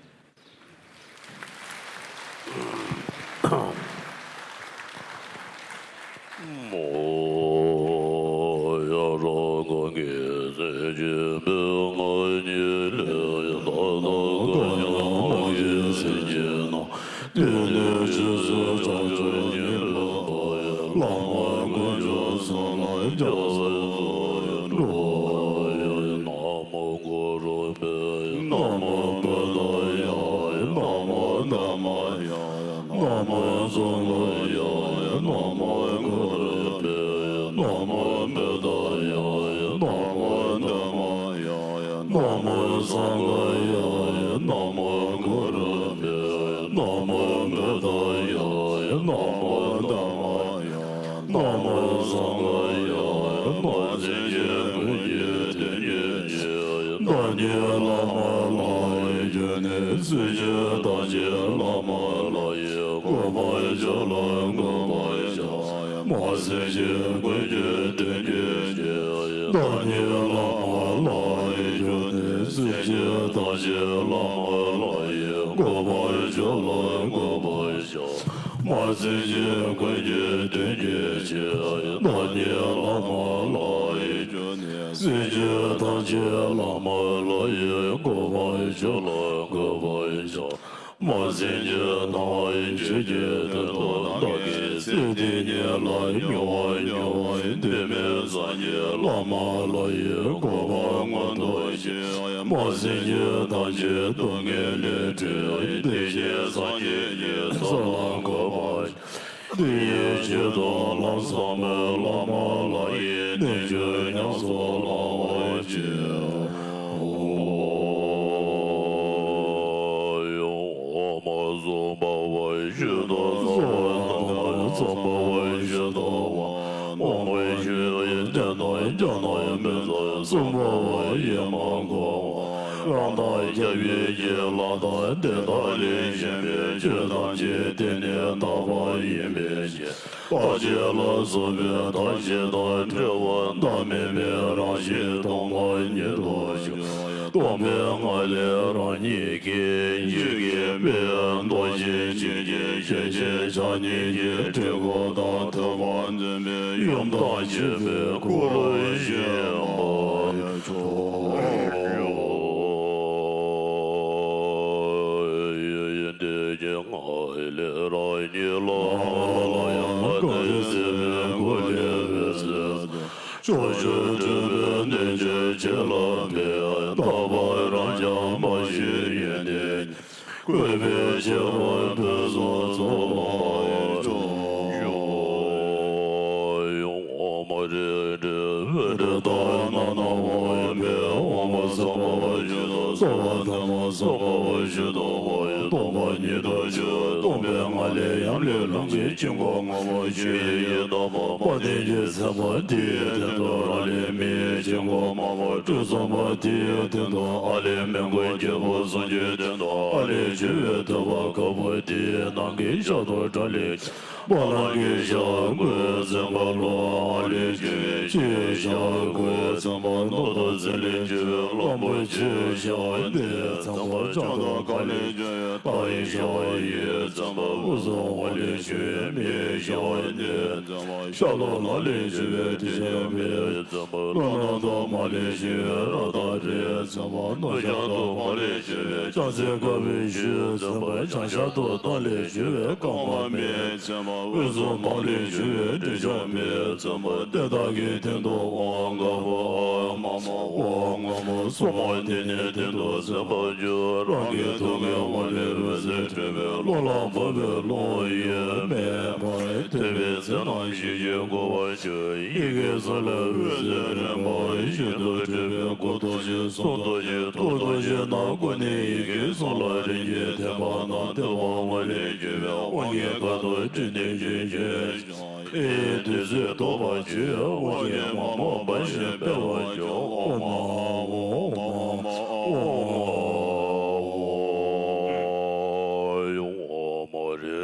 མ་སེམས་ཅན་ཀུན་གྱི་དོན་གྱི་ཕྱིར། བདག་ཉིད་བླ་མ་ལྷ་ཡི་སྐྱོན་ནི། སེམས་ཅན་ཐམས་ཅད་བླ་མ་ལྷ་ཡི་གོ་འཕང་མཆོག་ལ་འགོད་པར་བྱ། མ་སེམས་ཅན་ཀུན་གྱི་དོན་གྱི་ཕྱིར། བདག་ཉིད་བླ་མ་ལྷ་ཡི་སྐྱོན་ནི། སེམས་ཅན་ཐམས་ཅད་བླ་མ་ལྷ་ཡི་གོ་འཕང་མཆོག་ལ་འགོད་པར་བྱ། མ་སེམས་ཅན་རྣམས་ཆོས་ཀྱི་དོན་དུ་བདག་གིས་སེམས་གཏད་ཉིད་ལ་སྨྱོ་བ་སྨྱོ་བ་དེ་མིན་སངས་རྒྱས་བླ་མ་ལྷ་ཡི་གོ་འཕང་མངོན་དུ་བྱེད། མ་སེམས་ཅན་ཐམས་ཅད་སྡུག་བསྔལ་ལས་སྒྲོལ། དེ་བཞིན་སངས་རྒྱས་ཀྱི་ས་ལ་འགོད་པར། དེ་ཡི་ཆེད་དུ་ལམ་ཟབ་མོའི་བླ་མ་ལྷ་ཡི་རྣལ་འབྱོར་ཉམས་སུ་བླང་བར་བྱེད། ཨོཾ། སུ་འབར་བ་བཞིན་དུ་གསལ་བ་དང་། སུ་འབར་བ་བཞིན་དུ་དབང་། དབང་པོའི་ཆོས་ཡི་སྟེང་དུ་སྐྱོན་རྣམས་མེད་ཚུལ། སུ་འབར་བ་ཡིས་མ་གོས་པ། རང་དང་སྐྱབས་ཡུལ་གྱི་ལྷ་དང་དེ་དག་ལས་གཞན་པའི་ཆོས་ཐམས་ཅད་དེ་ནི་དག་པ་ཡིན་པའི་ཕྱིར། རྟག་ཆད་ལ་སོགས་པའི་མཐའ་བཞི་དང་བྲལ་བ་བདག་མེད་པའི་རང་བཞིན་སྟོང་པ་ཉིད་དུ་ཞུགས། སྟོང་པའི་ངང་ལས་རང་ཉིད་ཀྱི་འཇིག་རྟེན་པའི་མདོ་ཆེན་ཕྱིན་ཅི་ཞིང་ཞེན་ཆགས་གཉིས་ཀྱི་འཁྲུལ་འཁོར་དང་ཐོད་པ་འཛིན་པའི་ཡུམ་དང་བཅས་པའི་སྐུ་རུ་བཞེངས་པར་ཤོག། ཡོན་ཏན་གྱི་ངང་ལས་རང་ཉིད་ལ་ལ་ཡང་ག་ནས་སྲིད་པའི་སྒོ་ནས་འོད་ཟེར་ཕྱོགས་བཅུར་འཕྲོས་པའི་གནས་བཅུ་ཆེ་ལ་ཕེབས། རྟག་པར་རང་རྐྱ་མ་ཞིག་ཡོན་ཏན་བཀོད་པའི་ཁྱད་པར་ཕུན་སུམ་ཚོགས་པ་ཡོད་ཅིང་། ཨོཾ་མ་རེ་རེ་བྷྲྀ་ཏ་ན་ན་ཧོ་ཨེ་མེ། ཨོཾ་སུ་འབར་བ་བཞིན་དུ་གསལ་བ་དང་། སུ་འབར་བ་བཞིན་དུ་དབང་ཡིན་སྟོང་པ་ཉིད་དུ་གྱུར། སྟོང་པའི་ངང་ལས་ཡབ་ལས་ལྷུང་བྱེད་དཀྱིལ་འཁོར་ངོ་བོ་ཆོས་དབྱིངས་ཡི་དམ་པ་དཔལ་ལྡན་གྱི་སེམས་དཔའ་དེའི་སྟེང་དུ་རང་ལས་མི་གཡོ་དཀྱིལ་འཁོར་མ་མོ་དྲུག་ཚང་བ་དེའི་སྟེང་དུ་ཨ་ལས་མི་མགོ་རྒྱལ་པོ་སུམ་ཅུའི་སྟེང་དུ་ཨ་ལས་བྱེ་བའི་ཐོད་པ་དཀར་པོ་དེའི་ནང་གི་ཤ་དང་ཁྲག་ལས། བ་ལང་གི་ཞགས་ཀྱི་ཚན་པ་ལོ། ཨ་ལས་བྱེ་བའི་ཕྱིའི་ཞགས་ཀྱི་ཚན་པ་ནོར་དང་གཟི་ལས་བྱེད་པའི་གླང་པོ་ཆེའི་ཞགས་དེའི་ཚན་པ་ལྕགས་དང་མཁར་ལས་བྱེད་པའི་སྟག་ཡི་ཞགས་ཡི་ཚན་པ། དབུས་སུ་འོག་ལས་བྱེད་པའི་མིའི་ཞགས་དེའི་ཚན་པ། ཤར་དང་ལྷོ་ལས་བྱེད་པའི་དྲི་ཞིམ་པའི་ཚན་པ། ཀླུ་ནང་དུ་མར་ལས་བྱེད་པའི་རཀྟ་དྲིའི་ཚན་པ། ནུབ་བྱང་དུ་མར་ལས་བྱེད་པའི་ལྕགས་སྲེག་དཀར་པོའི་གཞུའི་ཚན་པ། བྱང་ཤར་དུ་སྟག་ལས་བྱེད་པའི་སྐར་མ་མེའི་ཚན་པ། དབུས་སུ་འབངས་ལས་བྱེད་པའི་དྲི་ཞིམ་མེའི་ཚན་པ། དེ་དག་གི་སྟེང་དུ་འོག་དཀར་པོ་འོག་དམར་མོ་འོག་སྔོན་མོ་སྲུང་མ་དེ་ནི་སྟེང་དུ་གསལ་བར་གྱུར། རང་གི་ཐུགས་ཀའི་དབང་ལས་འོད་ཟེར་འཕྲོས་པས་རླུང་ལ་བབས་པའི་རླུང་ཡོད་མེད་མར་ཐོས་པའི་ཚེ་ན་ཞིང་གཞི་འགུགས་པར་གྱུར། ཡི་གེ་གསུམ་ལས་འོད་ཟེར་རིམ་པར་ཤིན་ཏུ་འཕྲོས་པས་སྐུ་ཐོག་ཅན་གསུང་ཐོག་ཅན་ཐུགས་ཐོག་ཅན་རྣམས་ཀུན་ནས་ཡི་གེ་གསུམ་ལ་རིམ་གྱིས་ཐིམ་པ་ན་ཐོད་པ་སྔོན་ལས་བྱོན་པའི་དབང་གི་ཁ་དོག་སྤྲིན་ནས་བྱོན་ཞིང་། ཨེ་དུས་ཚོད་ཐོབ་པར་བྱོས། དབང་གི་མ་མོ་འབར་ཞིང་འཕེལ་བར་གྱུར། ཨོཾ་ཨཱཿཧཱུྃ་ཨོཾ་ཨཱཿཧཱུྃ་ཨོཾ་ཨཱཿཧཱུྃ། ཨོཾ་མ་རེ་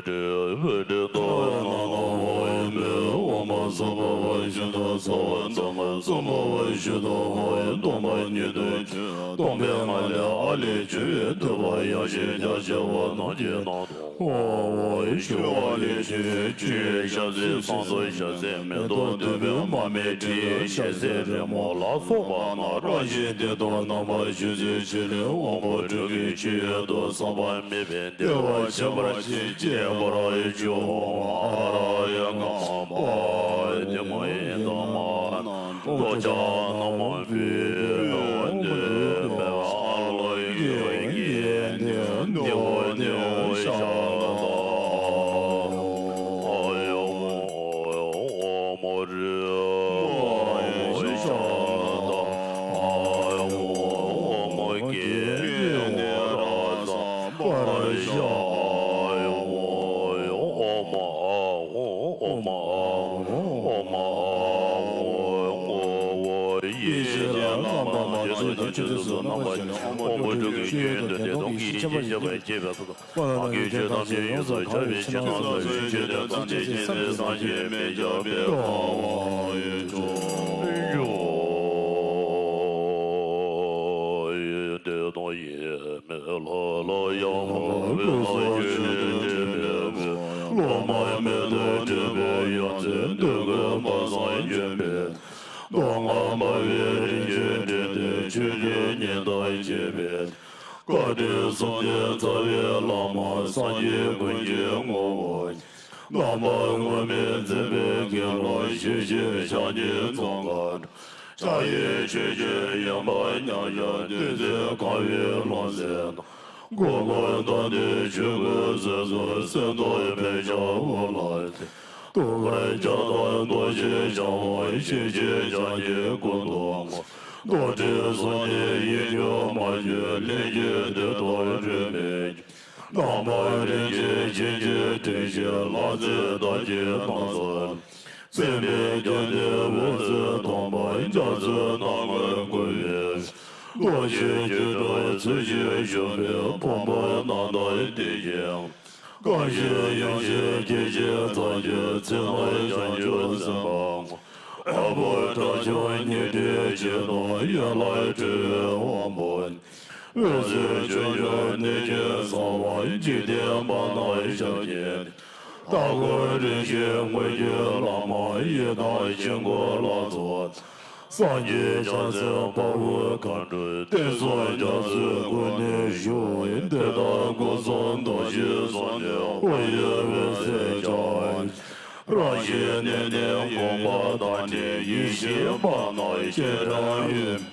རེ་བྷྲྀ་ཏ་ན་ན་ཧོ་ཨེ་མེ། ཨོཾ་སུ་འབར་བ་བཞིན་དུ་གསལ་བ་དང་། སུ་འབར་བ་བཞིན་དུ་དབང་ཡིན་སྟོང་པ་ཉིད་དུ་གྱུར། སྟོང་པའི་ངང་ལས་ཨ་ལས་བྱེ་བའི་ཐོད་པ་ཡངས་ཤིང་རྒྱ་ཆེ་བ་རྣམས་ཀྱི་ནང་དུ། ཨོཾ་ཨཱཿཧཱུྃ་ཨ་ལས་བྱེ་བའི་ཆུ་ཡི་ཞལ་ཟས་བསང་དུད་ཞལ་ཟས་མེ་ཏོག་བདུག་སྤོས་མར་མེ་དྲི་ཡི་ཞལ་ཟས་རི་མོ་ལ་སོགས་པ་རྣམས་རང་བཞིན་སྟེང་དུ་རྣམ་པར་བཞུ་བྱའི་ཕྱིར་དབང་པོ་དྲུག་གི་ཆུ་ཡི་དུག་ཟམ་པ་མེད་པའི་བདེ་བ་ཆེན་པོར་བྱེད་ཅེས་པར་བྱུང་། ཨ་ར་ཡ་ག་མ་པ་ཏི་མ་ཡེ་ད་མ་ན་ཏོ་ཅ་ན་མ་པི་ཨ་ལ་ཡེ་ཡེ་ནི་ནི་ཝ་ནི་ཝ་ཤ་ད་ཨ་ཡ་ཝ་མ་རི་ཝ་ཤ་ད་ཨ་ཡ་ཝ་མ་ཀི་ནི་ཝ་ར་ས་པ་ར་ཤ་ཨ་ཡ་ཝ་ཨོ་མ་ཨ་ཨོ་ཨོ་མ་ཨ་ཨོ་ཨོ་མ་ཨ་ཨོ་ཨོ་ཡེ་ཤེས་ལ་རྣམ་པ་སྣ་ ཚུལ་དང་ཆོས་ཚུལ་སོགས་རྣམ་པ་བཞི་ནས་དབང་པོ་སྤྲོས་བཅུ་གི་སྤྱོད་ཡུལ་དང་བདེན་སྟོབས་ཀྱི་ཡེ་ཤེས་ཁྱད་པར་ཅན། སྤངས་པའི་ཆོས་ཐམས་ཅད་ཡོངས་སུ་གྲགས་པའི་ཕྱིར་ན། སངས་རྒྱས་ཆོས་ཐམས་ཅད་བསམ་གྱིས་མི་ཁྱབ་པའི་དཔའ་བོ་ཡིན་ཀྱང་། དེ་དང་ཡེ་མེད་ལྷ་ལ་ཡང་དགའ་བའི་སངས་རྒྱས་ལས་འདས་པའི་སློབ་མ་མེ་ཏོག་བསྒྲིལ་བའི་ཡ་མཚན་འདོད་དགུ་མ་སངས་རྒྱས་པའི། མདོ་སྔགས་སྨྲ་བའི་རིན་ཆེན་ཕྲིན་ལས་ཆོས་ཀྱི་ཉི་ཟླ་བརྗིད་པའི། བཀའ་དྲིན་གསུམ་ལྡན་རྩ་བའི་བླ་མ་སངས་རྒྱས་ཀུན་གྱི་ངོ་བོ། རྣམ་པ་དངོས་མེད་འཛིན་པའི་དགེ་སློང་ཞི་བྱེད་ཕྱག་གཉིས་ཙོང་ཁ། ཕྱག་གཡས་ཆོས་ཀྱི་དབྱིངས་པ་མཉམ་གཞག་བདུད་རྩིའི་ཁ་བའི་ལྷུང་བཟེད་དང་། གུར་གུམ་མདའ་གདོང་ཆོས་གོས་གསོལ་ཚུལ་གསེར་མདོག་དཔལ་ཞྭ་དབུ་ལ་བརྟེན། ཏོག་དཀར་རྒྱ་དང་རྡོ་རྗེ་འཆང་དབང་ཤེས་བྱའི་ཕྱག་རྒྱའི་སྐུ་མདོག་སྔོ། རྡོར་དྲིལ་གསུམ་ལྡན་ཡིད་འགྱུར་མ་བཅོས་ལྷན་སྐྱེས་འདོད་དང་འགྲོས་མེད་ཀྱི། རྣམ་པར་རིག་བྱེད་ཆོས་ཀྱི་དྲི་ཞིམ་ལྷ་རྫས་དག་གི་སྣང་ས། སེམས་དཔའི་རྒྱུད་སྡེ་འོད་ཟེར་སྟོང་པ་རྒྱ་མཚོའི་སྣང་ངོར་བསྐོར་བའི། རློམ་ཞིང་སྐྱིལ་ཀྲུང་ཚུལ་བཞིན་བཞུགས་པའི་ཕུང་པོའི་རྣམ་ཐར་དེ་བཞིན། དགའ་བཞིན་ཡོངས་བཞིན་སྐྱེ་འཆི་མཚམས་སྦྱོར་ཚེ་དང་བྱང་ཆུབ་སེམས་དཔའ། ཨ་བོ་དགྲ་བཅོམ་ཉི་ཁྲིའི་འཆི་བདག་ཡན་ལག་ཁྲོ་བོའི་དབང་པོ། འོད་ཟེར་ཆོས་སྐྱོང་གནོད་སྦྱིན་ཚངས་དབང་འཇིག་རྟེན་པ་རྣམས་ཞབས་ཀྱིས། ལྟ་སྐོར་རིམ་བཞིན་དངོས་བརྒྱུད་བླ་མ་ཡི་དམ་དཀྱིལ་འཁོར་ལ་ཚོགས། སངས་རྒྱས་བྱང་སེམས་དཔའ་བོ་མཁའ་འགྲོ་བསྟན་སྲུང་རྒྱ་མཚོའི་སྒོ་ནས་ཞུ། དེ་དག་སྒོ་གསུམ་རྡོ་རྗེ་གསུམ་ལྡན་ཨོ་ཡི་འོད་ཟེར་འཆར། རང་བཞིན་གནས་ནས་དགོངས་པ་དང་ནི་ཡེ་ཤེས་པ་རྣམས་སྐྱེ་དང་ཡོད།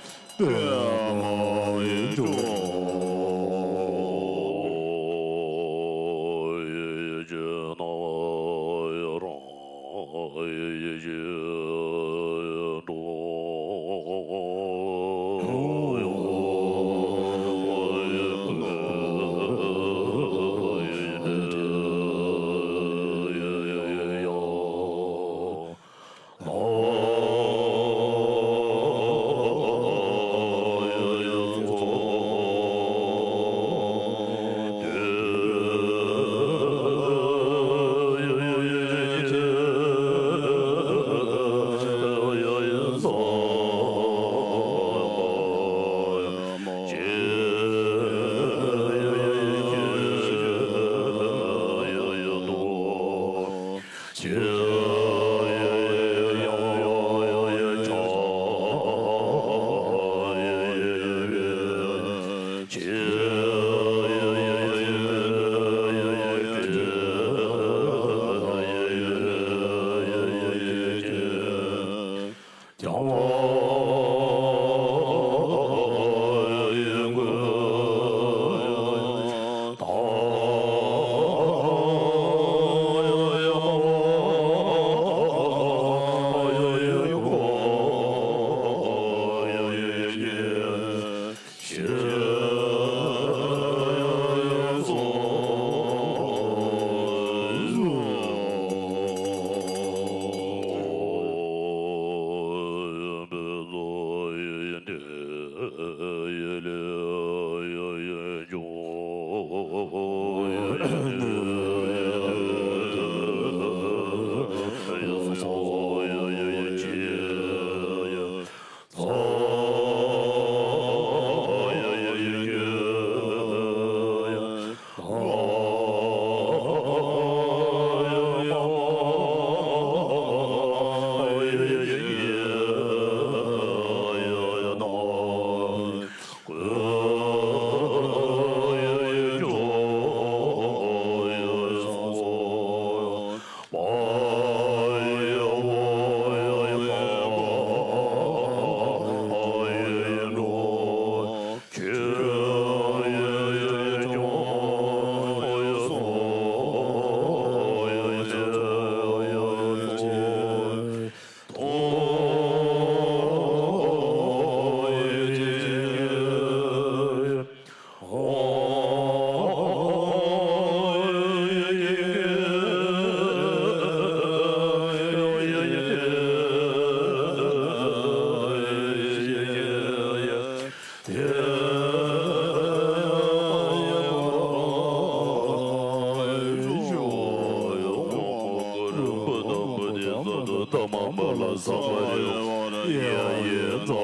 ས་པ་རི་ཝ་ར་ཡེ་ཡེ་ཛ་འོ་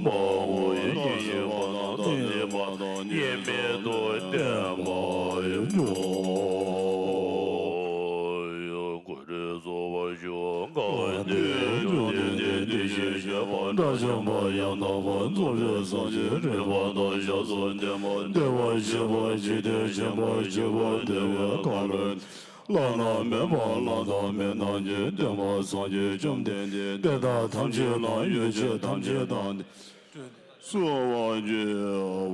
མ་འོ་ཡེ་ཉི་ཤུ་པ་ན་ཏ་ནི་པ་ན་ཉི་མེད་དུ་བསྟན་པ་ཡོད། གུ་རུ་སོགས་པ་ཞུ་བ་དགའ་བ་འདི་བཅོམ་ལྡན་འདས་བདེ་གཤེགས་ཞེས་པ་དགྲ་བཅོམ་པ་ཡང་དག་པར་རྫོགས་པའི་སངས་རྒྱས་རིག་པ་དང་ཞབས་སུ་ལྡན་པ་བདེ་བར་གཤེགས་པ་འཇིག་རྟེན་ཆེན་པོར་སྤྱད་པ་བདེ་བའི་ཁ་ལོ། བླ་ན་མེད་པ་བླ་དང་མི་རྣམས་ཀྱི་སྟོན་པ་སངས་རྒྱས་བཅོམ་ལྡན་འདས་དེ་དག་ཐམས་ཅད་ལ་ཡོ་བྱད་ཐམས་ཅད་དང་གསོལ་བ་འདེབས་སོ།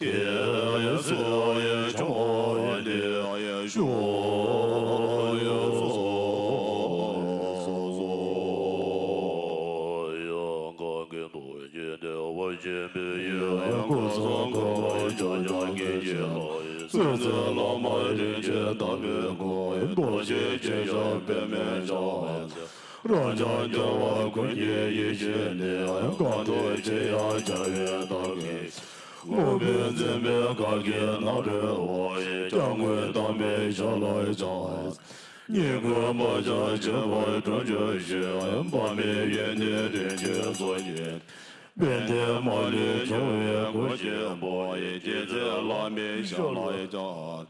དེ་ཡི་ཚེ་ཡི་ཆུང་བ་ཡི་དེ་ཡི་ཞུ་ཡི་སོ་སོ་ཡི་གང་གི་དོན་གྱི་བདེ་བ་ཆེན་པོའི་ཡུལ་ཡང་ཀུན་བཟང་འཁོར་བའི་ཕྱག་རྒྱ་གི་ཞིང་ལ་ཡི་སྲིད་རྩེ་བླ་མ་རིན་ཆེན་དམ་པའི་སྐུ་ཡི་རྡོ་རྗེ་ཅན་ཞབས་པད་མའི་ཕྱག་རང་རྒྱལ་རྒྱལ་བ་ཀུན་གྱི་ཡེ་ཤེས་ནི་ཡང་གང་འདུལ་ཅི་ཡང་བྱ་བའི་བདག་གིས། མངོན་པར་འཛིན་པའི་གང་གིས་ན་རེ་བ་ཡི་སྐྱབས་མགོན་དམ་པའི་ཞབས་ལ་བཅགས། ཉེས་ཀུན་བག་ཆགས་ཆད་པར་གྲོལ་གྱུར་ཅིག་འབར་མེད་ཡོན་ཏན་རིན་ཆེན་གསུང་གིས། དཔལ་ལྡན་མ་ལུས་འཆང་བའི་གོ་ཆེན་པོ་ཡི། རྗེ་བཙུན་བླ་མའི་ཞབས་ལ་བཅགས།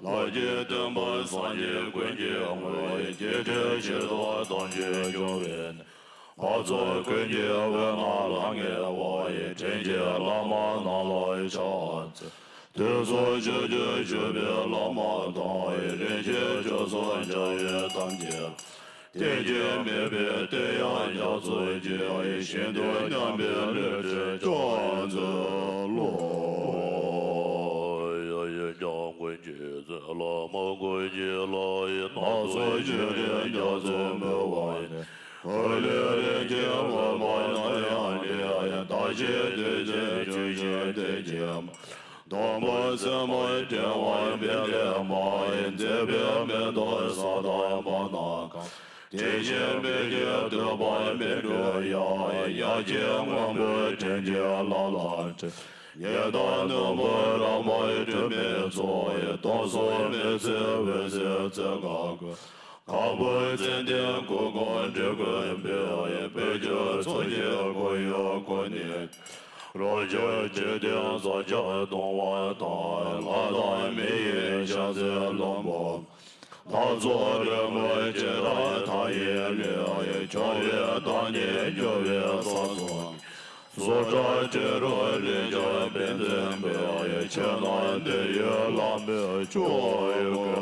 ལྷ་བརྒྱའི་སྟོན་པ་སངས་རྒྱས་ཀུན་གྱི་དངོས། རྗེས་དྲན་ཞིང་རྟོག་དམ་ཆོས་འབྱུང་བའི། འཕགས་ཚོགས་ཀུན་གྱི་དབུས་ན་ལྷང་ངེ་བ་ཡི། དྲིན་ཅན་བླ་མ་རྣམས་ལ་ཕྱག་འཚལ། དུས་གསུམ་ཕྱོགས་བཅུར་བཞུགས་པའི་བླ་མ་དང་། རིན་ཆེན་སྐྱོན་སོགས་བྱ་བའི་དམ་ཅན། བསྟེན་ཅིང་མོས་པའི་དོན་ཡང་རྒྱ་མཚོ་ཆེ། ཞིང་དུ་མཉམ་པའི་བློས་བཀྲོལ་ཕྱག་འཚལ་ལོ། ཡ་ཡི་སྐྱབས་མགོན་རྗེ་བཙུན་བླ་མ་ཀུན་གྱི་ལྷ་ཡི། སྣ་ཚོགས་བཅུད་དྲིལ་རྒྱ་མཚོ་འབུལ་བ་ཡི། འོད་ལུས་རིན་ཆེན་འོད་དཔག་ནམ་ཡང་བྲི། བདག་གཞན་དོན་ཆེན་ཆོས་ཀྱི་གཏེར་གྱི་མ། སྡོམ་པ་སེམས་དཔའི་ཕྲེང་བ་སྤེལ་ལེགས་མ། མཛད་པའི་མེ་ཏོག་ས་དང་བར་སྣང་གང་། དེ་བཞིན་མི་བསྐྱོད་ཐུབ་པ་མི་འཁྲུགས་ཡང་། ཡ་གྱལ་སྔོན་པོའི་སྤྲིན་གྱིས་ལ་ལ་བྲི། ཡི་དྭགས་ནོར་བུ་རང་མོས་སྒྲོན་མེ་མཚོ་ཡི། སྟོང་གསུམ་མི་ཚེ་འོད་ཟེར་ཚེ་འགའ་ཀུན། གང་བུ་ཙན་དན་གུར་གུམ་འབྲུ་ཀུན་སྤེལ་ཡི། བོད་ཀྱི་ཚོགས་ཀྱི་ཁོར་ཡུག་ཀུན་ནས། རང་བྱུང་འཇིག་རྟེན་ཟག་བཅས་སྟོང་བ་དང་། ལྷ་དང་མི་ཡི་ཕྱག་འཚལ་ལྷུན་པོ། ལྷ་ཚོགས་རོལ་མོའི་བྱེ་བྲག་མཐའ་ཡས་ལས། འཁྱོག་པའི་བདག་ཉིད་སྐྱོབ་པའི་ས་སོགས། བཟོ་གྲྭ་སྤྲོས་རོགས་ལས་ཀྱང་དཔེ་མཛོད་པའི། ཆོས་རྣམས་འདི་ཡི་བླ་མེད་སྤྱོད་པའི་ཀུན་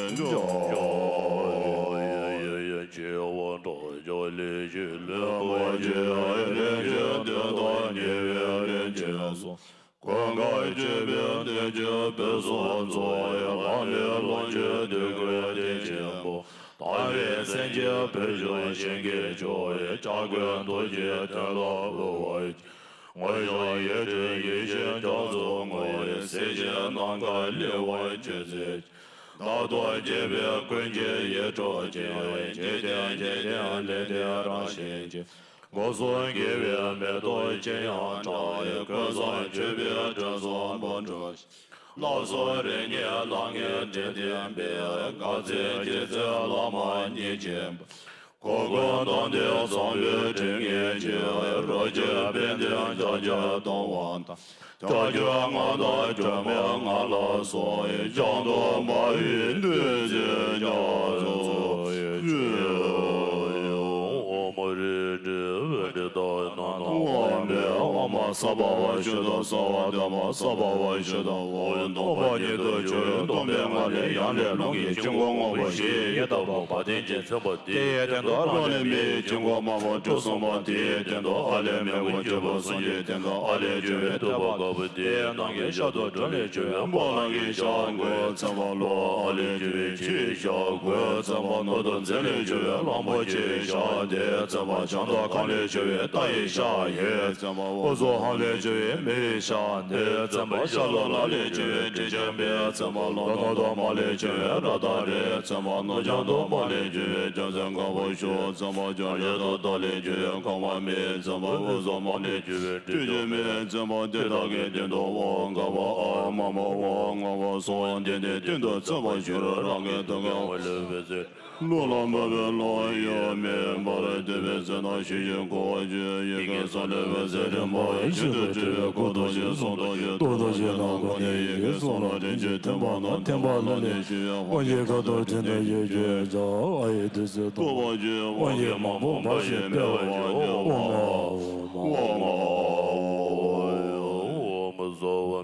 ཀྱང་། ཆེ་བ་དྲག་ལས་ཀྱི་ལེགས་པར་བྱས། རིན་ཆེན་དུས་དང་ཉེ་བའི་རིན་ཆེན་གསུང་། ཀུན་དགའ་སྤྱོད་པའི་གནས་ཀྱི་དཔེ་སྲུང་ཚོགས། དབང་མེད་ལོངས་སྤྱོད་འདོད་དགུའི་གཏེར་ཆེན་པོ། དམ་པའི་སེམས་ཀྱི་བོད་ལྗོངས་ཞིང་གི་ཕྱོགས། སྐྱབས་མགོན་རྡོ་རྗེ་གདན་ལ་དབུ་བར། དངོས་བྱུང་ཡེ་གྲོལ་ཡེ་ཤེས་རྒྱ་མཚོ་དངོས། སྲིད་ཞིའི་ནམ་མཁའ་ལེགས་པར་སྤྱོད་མཛད་ཅིང་། རྟག་ཏུ་དགྱེས་པའི་ཀུན་གྱི་ཡིད་འཕྲོག་ཅིང་། འཇིག་རྟེན་འཇིག་རྟེན་ལས་འདས་རང་བཞིན་གྱི། སྒོ་གསུམ་དགེ་བའི་མེ་ཏོག་ཅི་ཡང་བཀྲ། ཀུན་བཟང་སྤྱོད་པའི་དྲིན་གསུམ་འབུམ་འགྲུབ་ཅིང་། ལྷ་གསུམ་རིགས་གཉིས་ལྷང་ངེ་འདྲེས་ལྡན་པའི། དགའ་ཚལ་རྒྱལ་མཚན་བླ་མ་མཉེས་སྦྱིན་པ། གོ་ཀུན་དང་ལྡན་བཟང་པོའི་དྲིན་ངེས་ཀྱིས། རོ་གཅིག་དཔལ་ལྡན་ཕྱག་རྒྱ་གཏོང་བ་དང་། ཕྱག་རྒྱ་མངའ་བདག་སྒྲོལ་མ་ང་ལ་སོགས། བྱང་དུ་འབར་བའི་གནོད་སྦྱིན་རྒྱ་མཚོ་ཡི། ཨོཾ་རིག་འབྲས་བཻ་ཌཱི་ཏ་ཡེ་ན་ན། ཨོཾ་ཨ་མྲྀ་ཨོཾ་སརྦ་བ་ཤུདྡྷ་སརྦ་དྷརྨ་སརྦ་བི་ཤུདྡྷ། ཨོཾ་སྟོང་པ་ཉིད་དུ་གྱུར་པའི་སྟོང་པའི་ངང་ལས་ཡང་ལས་རླུང་གི་དཀྱིལ་འཁོར་སྔོན་པོ་བཞི་ཡི་ཡི་དྭགས་པ་བ་དན་གྱིས་མཚན་པ། དེའི་སྟེང་དུ་རང་ལས་མི་ཡི་དཀྱིལ་འཁོར་དམར་པོ་གྲུ་གསུམ་པ། དེའི་སྟེང་དུ་ཨ་ལས་མི་བོ་བཅུ་པོ། གསུམ་གྱི་སྟེང་དུ་ཨ་ལས་གྱུར་པའི་ཐུབ་པ་དཀར་པོ། དེའི་ནང་གི་ཤར་དུ་སྒྲོན་ལས་གྱུར་པའི་སྤང་བླང་གི་ཞགས་དགུ་མཚན་པ་ལོ། ཨ་ལས་གྱུར་པའི་ཕྱིའི་ཞགས་དགུ་མཚན་པ། ནོར་དང་འཛིན་ལས་གྱུར་པའི་གླང་པོ་ཆེའི་ཞགས་བརྒྱད་མཚན་པ། བྱང་དུ་ཁམས་ལས་གྱུར་པའི་རྟ་ཡི་ཞགས་བཞི་མཚན་པ། དབུས་སུ་ཧཱུྃ་ལས་གྱུར་པའི་མི་ཡི་ཞགས་བདུན་མཚན་པ། ཤར་ལྷོ་ལ་ལས་གྱུར་པའི་དྲི་ཆབ་བརྒྱད་མཚན་པ། ལྷོ་ནུབ་ཏུ་དམག་ལས་གྱུར་པའི་རཀྟ་རེ་མཚན་པ། ནུབ་བྱང་དུ་དམག་ལས་གྱུར་པའི་རྒྱལ་མཚན་དཀར་པོ་བཞི་མཚན་པ། བྱང་ཤར་དུ་སྟག་ལས་གྱུར་པའི་ཁ་བ་མི་མཚན་པ། དབུས་སུ་དམག་ལས་གྱུར་པའི་སྤྲིན་གྱི་མི་མཚན་པ། དེ་དག་གི་སྟེང་དུ་འོག་མགར་བ་ཨ་མ་མ་འོག་མགར་བ་སོགས་དེ་དེའི་སྟེང་དུ་མཚན་པ་བཞི་རུ་རང་གི་ཐུགས་ཀའི་ཧཱུྃ་ལས་འོད་ཟེར། རླུང་ལ་བབས་པའི་རླུང་གཡོ་མེ་འབར། བདུད་བཞི་ཚེ་དང་ཞི་ཞིང་འཁོར་བ་སྤྱོད། ཡི་གེ་གསུམ་ལས་འོད་ཟེར་རིམ་པ་བཞིན་དུ་འཕྲོས་པས་སྐུ་དང་ཞིང་གསུང་དང་ཞིང་རྟོགས་དང་ཞིང་རྣམས་ཀུན་ནས་ཡི་གེ་གསུམ་ལ་དྲན་ཅིང་ཐིམ་པ་རྣམས་ཐིམ་པ་ལ་ལན་གཅིག་ཡང་། དབང་ཆེན་ཁ་དོག་ཕྲེང་ནས་ཡི་གེ་བརྗོད། ཨ་ཡི་བདུད་རྩི་གཏོར་བར་བགྱི། དབང་ཆེན་མང་པོ་འབར་ཞིང་འཕེལ་བར་བགྱི། ཨོཾ་ཨཱཿཧཱུྃ། ཨོཾ་ཨཱཿཧཱུྃ། ཨོཾ་ཨཱཿཧཱུྃ།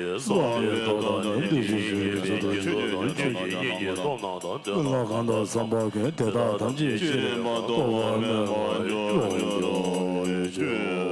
ཡི་བསམ་པའི་སྟོབས་དང་ནི། དེ་བཞིན་གཤེགས་པའི་གསུང་དང་ཆོས་ཀྱི་ཆོས་ཀྱི་ཆོས་ཀྱི་ཉིད་ཀྱི་སྟོབས་རྣམས་དང་ལྡན་པ། ལྷ་ཁང་དང་བསམ་པ་ཀུན། དེ་དག་ཐམས་ཅད་ཕྱིར་མི་ལྡོག་པར་སྨིན་པར་གྱུར་ཅིག།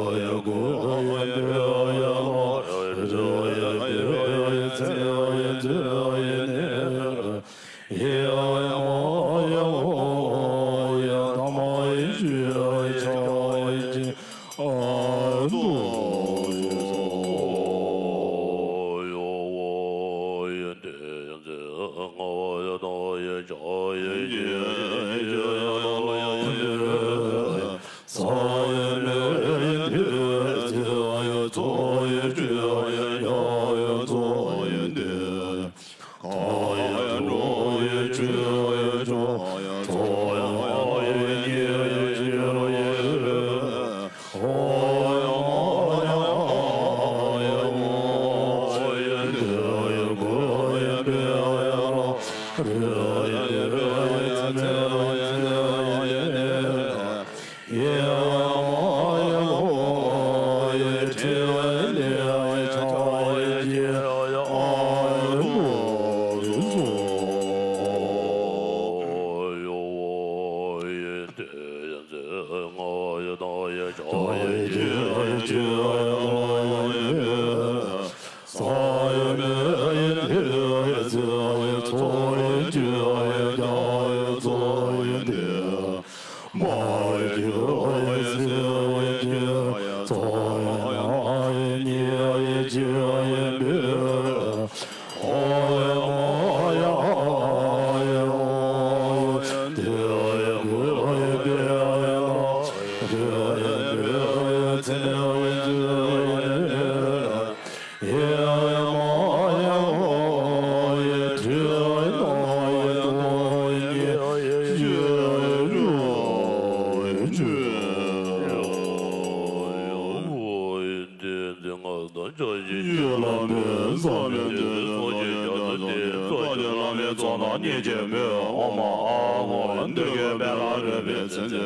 བསམ་པའི་བདུད་རྩི་ཚོགས་ཀྱི་རྒྱ་མཚོ་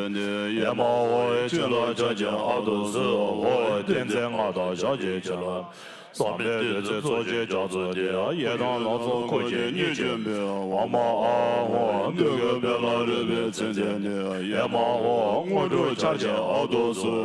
དེ། ཡེ་མ་ཧོ། བྱིན་རླབས་ཆར་ཆེན་ཨ་ཏུ་སི་ཧོ། ཏིང་འཛིན་མངའ་བདག་ཤཱཀྱའི་བྱིན་རླབས། བསམ་པའི་བདུད་རྩི་ཚོགས་ཀྱི་རྒྱ་མཚོ་དེ། ཡི་དམ་ལྷ་ཚོགས་འཁོར་བཅས་མཉེས་ཀྱིས་འབུལ། ཨོཾ་ཨཱཿཧཱུྃ། འདོད་དགུའི་དཔལ་ལ་རོལ་པའི་མཚན་ཅན་ནི། ཡེ་མ་ཧོ། དངོས་གྲུབ་ཆར་ཆེན་ཨ་ཏུ་སི་ཧོ།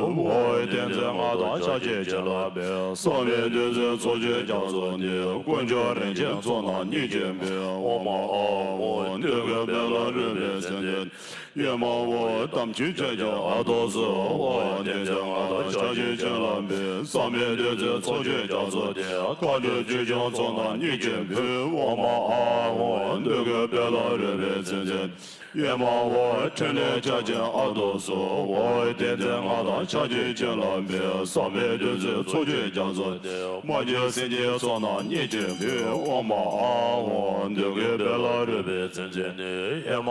ཏིང་འཛིན་མངའ་བདག་ཤཱཀྱའི་བྱིན་རླབས་འབུལ། བསམ་པའི་བདུད་རྩི་ཚོགས་ཀྱི་རྒྱ་མཚོ་དེ། དཀོན་མཆོག་རིན་ཆེན་ཚོགས་རྣམས་མཉེས་ཀྱིས་འབུལ། ཨོཾ་ཨཱཿཧཱུྃ། འདོད་དགུའི་དཔལ་ལ་རོལ་པའི་མཚན་ཅན། ཡེ་མ་ཧོ། དམ་ཆོས་ཆར་ཆེན་ཨ་ཏུ་སི་ཧོ། ཏིང་འཛིན་མངའ་བདག་ཤཱཀྱའི་བྱིན་རླབས་འབུལ། བསམ་པའི་བདུད་རྩི་ཚོགས་ཀྱི་རྒྱ་མཚོ་དེ། མཁའ་འགྲོ་ཆོས་སྐྱོང་ཚོགས་རྣམས་མཉེས་ཀྱིས་འབུལ། ཨོཾ་ཨཱཿཧཱུྃ། འདོད་དགུའི་དཔལ་ལ་རོལ་པའི་མཚན་ཅན། ཡེ་མ་ཧོ། ཕྲིན་ལས་ཆར་ཆེན་ཨ་ཏུ་སི་ཧོ། ཏིང་འཛིན་མངའ་བདག་ཤཱཀྱའི་བྱིན་རླབས་འབུལ། བསམ་པའི་བདུད་རྩི་ཚོགས་ཀྱི་རྒྱ་མཚོ་དེ། མ་གྱུར་སེམས་ཅན་ཚོགས་རྣམས་མཉེས་ཀྱིས་འབུལ། ཨོཾ་ཨཱཿཧཱུྃ། འདོད་དགུའི་དཔལ་ལ་རོལ་པའི་མཚན་ཅན་ནི། ཡེ་མ་ཧོ།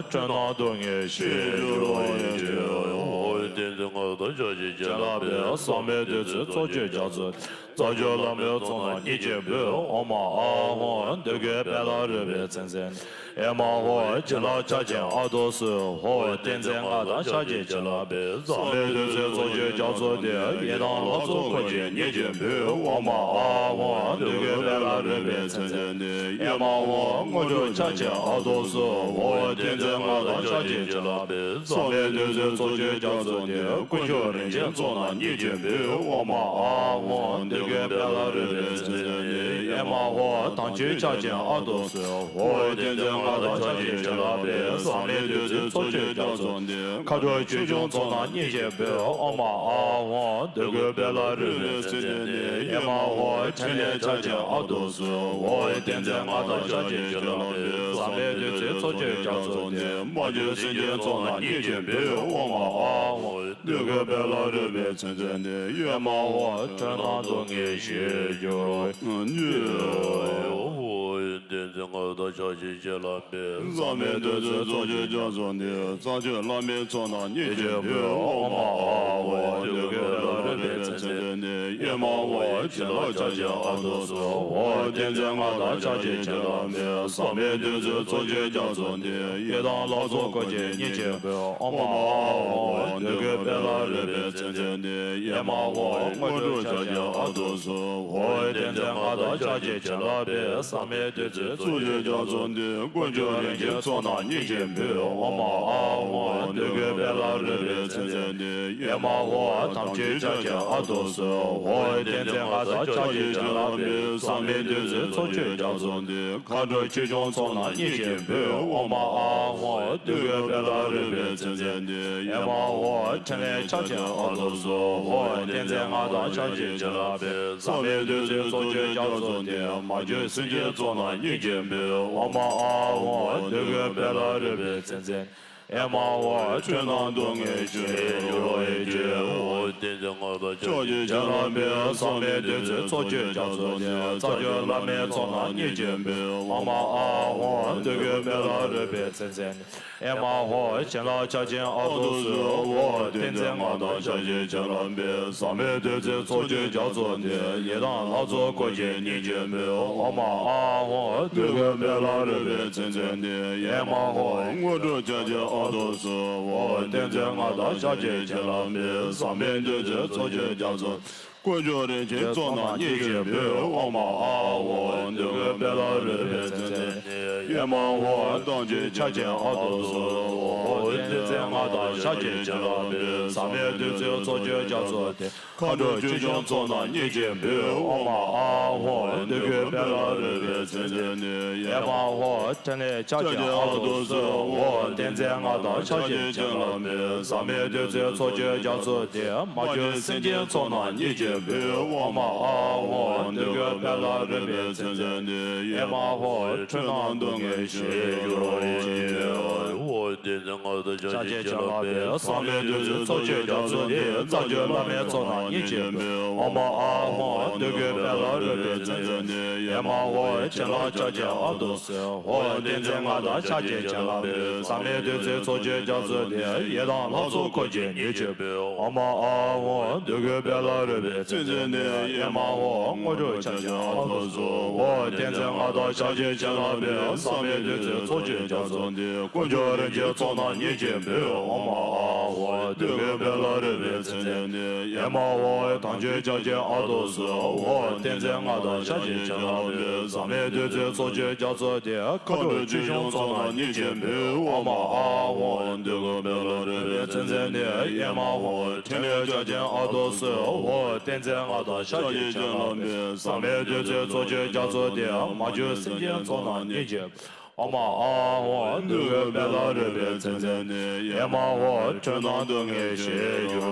འཁྲུལ་སྣང་སྡུག་བསྔལ་ཞི་བའི་རྒྱུར་འོད་ཀྱི་ཧོ། ཏིང་འཛིན་མངའ་བདག་ཤཱཀྱའི་བྱིན་རླབས་འབུལ། བསམ་པའི་བདུད་རྩི་ཚོགས་ཀྱི་རྒྱ་མཚོ་དེ། རྩ་བརྒྱུད་བླ་མའི་ཚོགས་རྣམས་མཉེས་ཀྱིས་འབུལ། ཨོཾ་ཨཱཿཧཱུྃ། འདོད་དགུའི་དཔལ་ལ་རོལ་པའི་མཚན་ཅན། ཡེ་མ་ཧོ། བྱིན་རླབས་ཆར་ཆེན་ཨ་ཏུ་སི་ཧོ། ཏིང་འཛིན་མངའ་བདག་ཤཱཀྱའི་བྱིན་རླབས་འབུལ། བསམ་པའི་བདུད་རྩི་ཚོགས་ཀྱི་རྒྱ་མཚོ་དེ། ཡི་དམ་ལྷ་ཚོགས་འཁོར་བཅས་མཉེས་ཀྱིས་འབུལ། ཨོཾ་ཨཱཿཧཱུྃ། འདོད་དགུའི་དཔལ་ལ་རོལ་པའི་མཚན་ཅན་ནི། ཡེ་མ་ཧོ། དངོས་གྲུབ་ཆར་ཆེན་ཨ་ཏུ་སི་ཧོ། ཏིང་འཛིན་མངའ་བདག་ཤཱཀྱའི་བྱིན་རླབས་འབུལ། བསམ་པའི་བདུད་རྩི་ཚོགས་ཀྱི་རྒྱ་མཚོ་དེ། དཀོན་མཆོག་རིན་ཆེན་ཚོགས་རྣམས་མཉེས་ཀྱིས་འབུལ། ཨོཾ་ཨཱཿཧཱུྃ། འདོད་དགུའི་དཔལ་ལ་རོལ་པའི་མཚན་ཅན་ནི། ཡེ་མ་ཧོ། དམ་ཆོས་ཆར་ཆེན་ཨ་ཏུ་སི་ཧོ། ཏིང་འཛིན་མངའ་བདག་ཤཱཀྱའི་བྱིན་རླབས་འབུལ། བསམ་པའི་བདུད་རྩི་ཚོགས་ཀྱི་རྒྱ་མཚོ་དེ། མཁའ་འགྲོ་ཆོས་སྐྱོང་ཚོགས་རྣམས་མཉེས་ཀྱིས་འབུལ། ཨོཾ་ཨཱཿཧཱུྃ། འདོད་དགུའི་དཔལ་ལ་རོལ་པའི་མཚན་ཅན་ནི། ཡེ་མ་ཧོ། ཕྲིན་ལས་ཆར་ཆེན་ཨ་ཏུ་སི་ཧོ། ཏིང་འཛིན་མངའ་བདག་ཤཱཀྱའི་བྱིན་རླབས་འབུལ། བསམ་པའི་བདུད་རྩི་ཚོགས་ཀྱི་རྒྱ་མཚོ་དེ། མ་གྱུར་སེམས་ཅན་ཚོགས་རྣམས་མཉེས་ཀྱིས་འབུལ། ཨོཾ་ཨཱཿཧཱུྃ། འདོད་དགུའི་དཔལ་ལ་རོལ་པའི་མཚན་ཅན་ནི། ཡེ་མ་ཧོ། འཁྲུལ་སྣང་སྡུག་བསྔལ་ཞི་བའི་རྒྱུར་འོད་ཀྱི་ཧོ། ཏིང་འཛིན་མངའ་བདག་ཤཱཀྱའི་བྱིན་རླབས་འབུལ། བསམ་པའི་བདུད་རྩི་ཚོགས་ཀྱི་རྒྱ་མཚོ་དེ། རྩ་བརྒྱུད་བླ་མའི་ཚོགས་རྣམས་མཉེས་ཀྱིས་འབུལ། ཨོཾ་ཨཱཿཧཱུྃ། འདོད་དགུའི་དཔལ་ལ་རོལ་པའི་མཚན་ཅན་ནི། ཡེ་ ཨེ་མ་ཧོ། བྱིན་རླབས་ཕྱག་རྒྱའི་ཨ་ཏོ་སུ། ཧོ། ཏིང་འཛིན་མངའ་བདག་ཕྱག་རྒྱའི་བྱིན་རླབས་འཕེལ། བསམ་པའི་བདུད་རྩི་ཚོགས་ཀྱི་རྒྱ་མཚོ་འདི། ཡི་དམ་ལྷ་ཚོགས་འཁོར་གྱིས་མཉེས་པར་འབུལ། ཨོཾ་ཨཱཿཧཱུྃ། འདོད་དགུའི་དཔལ་ལ་རོལ་པའི་ཚུལ་འཛིན་འདི། ཨེ་མ་ཧོ། དངོས་གྲུབ་ཕྱག་རྒྱའི་ཨ་ཏོ་སུ། ཧོ། ཏིང་འཛིན་མངའ་བདག་ཕྱག་རྒྱའི་བྱིན་རླབས་འཕེལ། བསམ་པའི་བདུད་རྩི་ཚོགས་ཀྱི་རྒྱ་མཚོ་འདི། དཀོན་མཆོག་རིན་ཆེན་ཚོགས་རྣམས་མཉེས་པར་འབུལ། ཨོཾ་ཨཱཿཧཱུྃ། འདོད་དགུའི་དཔལ་ལ་རོལ་པའི་ཚུལ་འཛིན་འདི། ཨེ་མ་ཧོ། དམ་ཆོས་ཕྱག་རྒྱའི་ཨ་ཏོ་སུ། ཧོ། ཏིང་འཛིན་མངའ་བདག་ཕྱག་རྒྱའི་བྱིན་རླབས་འཕེལ། བསམ་པའི་བདུད་རྩི་ཚོགས་ཀྱི་རྒྱ་མཚོ་འདི། མཁའ་འགྲོ་ཆོས་སྐྱོང་ཚོགས་རྣམས་མཉེས་པར་འབུལ། ཨོཾ་ཨཱཿཧཱུྃ། འདོད་དགུའི་དཔལ་ལ་རོལ་པའི་ཚུལ་འཛིན་འདི། ཨེ་མ་ཧོ། ཕྲིན་ལས་ཕྱག་རྒྱའི་ཨ་ཏོ་སུ། ཧོ། ཏིང་འཛིན་མངའ་བདག་ཕྱག་རྒྱའི་བྱིན་རླབས་འཕེལ། བསམ་པའི་བདུད་རྩི་ཚོགས་ཀྱི་རྒྱ་མཚོ་འདི། མ་གྱུར་སེམས་ཅན་ཚོགས་རྣམས་མཉེས་པར་འབུལ། ཨོཾ་ཨཱཿཧཱུྃ། འདོད་དགུའི་དཔལ་ལ་རོལ་པའི་ཚུལ་འཛིན། ཨེ་མ་ཧོ། འཁྲུལ་སྣང་སྡུག་བསྔལ་ཞི་བར་གྱུར་ཅིག། ཧོ། ཏིང་འཛིན་མངའ་བདག་ཕྱག་རྒྱའི་བྱིན་རླབས་འཕེལ། བསམ་པའི་བདུད་རྩི་ཚོགས་ཀྱི་རྒྱ་མཚོ་འདི། རྩ་བརྒྱུད་བླ་མའི་ཚོགས་རྣམས་མཉེས་པར་འབུལ། ཨོཾ་ཨཱཿཧཱུྃ། འདོད་དགུའི་དཔལ་ལ་རོལ་པའི་ཚུལ་འཛིན། ཨེ་མ་ཧོ། བྱིན་རླབས་ཕྱག་ཆེན་ཨ་ཏོ་སུ། ཧོ། ཏིང་འཛིན་མངའ་བདག་ཕྱག་རྒྱའི་བྱིན་རླབས་འཕེལ། བསམ་པའི་བདུད་རྩི་ཚོགས་ཀྱི་རྒྱ་མཚོ་འདི། ཡི་དམ་ལྷ་ཚོགས་འཁོར་གྱིས་མཉེས་པར་འབུལ། ཨོཾ་ཨཱཿཧཱུྃ། འདོད་དགུའི་དཔལ་ལ་རོལ་པའི་ཚུལ་འཛིན་འདི། ཨེ་མ་ཧོ། དངོས་གྲུབ་ཕྱག་རྒྱའི་ཨ་ཏོ་སུ། ཧོ། ཏིང་འཛིན་མངའ་བདག་ཕྱག་རྒྱའི་བྱིན་རླབས་འཕེལ། བསམ་པའི་བདུད་རྩི་ཚོགས་ཀྱི་རྒྱ་མཚོ། དཀོན་མཆོག་རིན་ཆེན་ཚོགས་རྣམས་མཉེས་པར་འབུལ། ཨོཾ་ཨཱཿཧཱུྃ། འདོད་དགུའི་དཔལ་ལ་རོལ་པའི་ཚུལ་འཛིན། ཨེ་མ་ཧོ། དམ་ཆོས་ཕྱག་ཆེན་ཨ་ཏོ་སུ། ཧོ། ཏིང་འཛིན་མངའ་བདག་ཕྱག་རྒྱའི་བྱིན་རླབས་འཕེལ། བསམ་པའི་བདུད་རྩི་ཚོགས་ཀྱི་རྒྱ་མཚོ་འདི། མཁའ་འགྲོ་ཆོས་སྐྱོང་ཚོགས་རྣམས་མཉེས་པར་འབུལ། ཨོཾ་ཨཱཿཧཱུྃ། འདོད་དགུའི་དཔལ་ལ་རོལ་པའི་ཚུལ་འཛིན་འདི། ཨེ་མ་ཧོ། ཕྲིན་ལས་ཕྱག་རྒྱའི་ཨ་ཏོ་སུ། ཧོ། ཏིང་འཛིན་མངའ་བདག་ཕྱག་རྒྱའི་བྱིན་རླབས་འཕེལ། བསམ་པའི་བདུད་རྩི་ཚོགས་ཀྱི་རྒྱ་མཚོ་འདི། མ་གྱུར་སེམས་ཅན་ཚོགས་རྣམས་མཉེས་པར་འབུལ། ཨོཾ་ཨཱཿཧཱུྃ། འདོད་དགུའི་དཔལ་ལ་རོལ་པའི་ཚུལ་འཛིན་འདི། ཨེ་མ་ཧོ། འཁྲུལ་སྣང་སྡུག་བསྔལ་ཞི་བར་གྱུར་ཅིག། ཧོ། ཏིང་འཛིན་མངའ་བདག་ཕྱག་རྒྱའི་བྱིན་རླབས་འཕེལ། བསམ་པའི་བདུད་རྩི་ཚོགས་ཀྱི་རྒྱ་མཚོ་འདི། རྩ་བརྒྱུད་བླ་མའི་ཚོགས་རྣམས་མཉེས་པར་འབུལ། ཨོཾ་ཨཱཿཧཱུྃ། འདོད་དགུའི་དཔལ་ལ་རོལ་པའི་ཚུལ་འཛིན་འདི། ཨེ་མ་ཧོ། བྱིན་རླབས་ཕྱག་རྒྱའི་ཨ་ཏོ་སུ། ཧོ། ཏིང་འཛིན་མངའ་བདག་ཕྱག་རྒྱའི་བྱིན་རླབས་འཕེལ། བསམ་པའི་བདུད་རྩི་ཚོགས་ཀྱི་རྒྱ་མཚོ་འདི། ཡི་དམ་ལྷ་ཚོགས་འཁོར་གྱིས་མཉེས་པར་འབུལ། ཨོཾ་ཨཱཿཧཱུྃ། འདོད་དགུའི་དཔལ་ལ་རོལ་པའི་ཚུལ་འཛིན་འདི། ཨེ་མ་ཧོ། དངོས་གྲུབ་ཕྱག་རྒྱའི་ཨ་ཏོ་སུ། ཧོ། ཏིང་འཛིན་མངའ་བདག་ཕྱག་རྒྱའི་བྱིན་རླབས་འཕེལ། བསམ་པའི་བདུད་རྩི་ཚོགས་ཀྱི་རྒྱ་མཚོ་འདི། དཀོན་མཆོག་རིན་ཆེན་ཚོགས་རྣམས་མཉེས་པར་འབུལ། ཨོཾ་ཨཱཿཧཱུྃ། འདོད་དགུའི་དཔལ་ལ་རོལ་པའི་ཚུལ་འཛིན་འདི། ཨེ་མ་ཧོ། དམ་ཆོས་ཕྱག་རྒྱའི་ཨ་ཏོ་སུ། ཧོ། ཏིང་འཛིན་མངའ་བདག་ཕྱག་རྒྱའི་བྱིན་རླབས་འཕེལ། བསམ་པའི་བདུད་རྩི་ཚོགས་ཀྱི་རྒྱ་མཚོ་འདི། མཁའ་འགྲོ་ཆོས་སྐྱོང་ཚོགས་རྣམས་མཉེས་པར་འབུལ། ཨོཾ་ཨཱཿཧཱུྃ། འདོད་དགུའི་དཔལ་ལ་རོལ་པའི་ཚུལ་འཛིན་འདི། ཨེ་མ་ཧོ། ཕྲིན་ལས་ཕྱག་རྒྱའི་ཨ་ཏོ་སུ། ཧོ། ཏིང་འཛིན་མངའ་བདག་ཕྱག་རྒྱའི་བྱིན་རླབས་འཕེལ། བསམ་པའི་བདུད་རྩི་ཚོགས་ཀྱི་རྒྱ་མཚོ་འདི། མ་གྱུར་སེམས་ཅན་ཚོགས་རྣམས་མཉེས་པར། ཨོཾ་ཨཱཿཧཱུྃ། འདོད་དགུའི་དཔལ་ལ་རོལ་པའི་ཚུལ་འཛིན་འདི། ཨེ་མ་ཧོ། འཁྲུལ་སྣང་སྡུག་བསྔལ་ཞི་བར་གྱུར་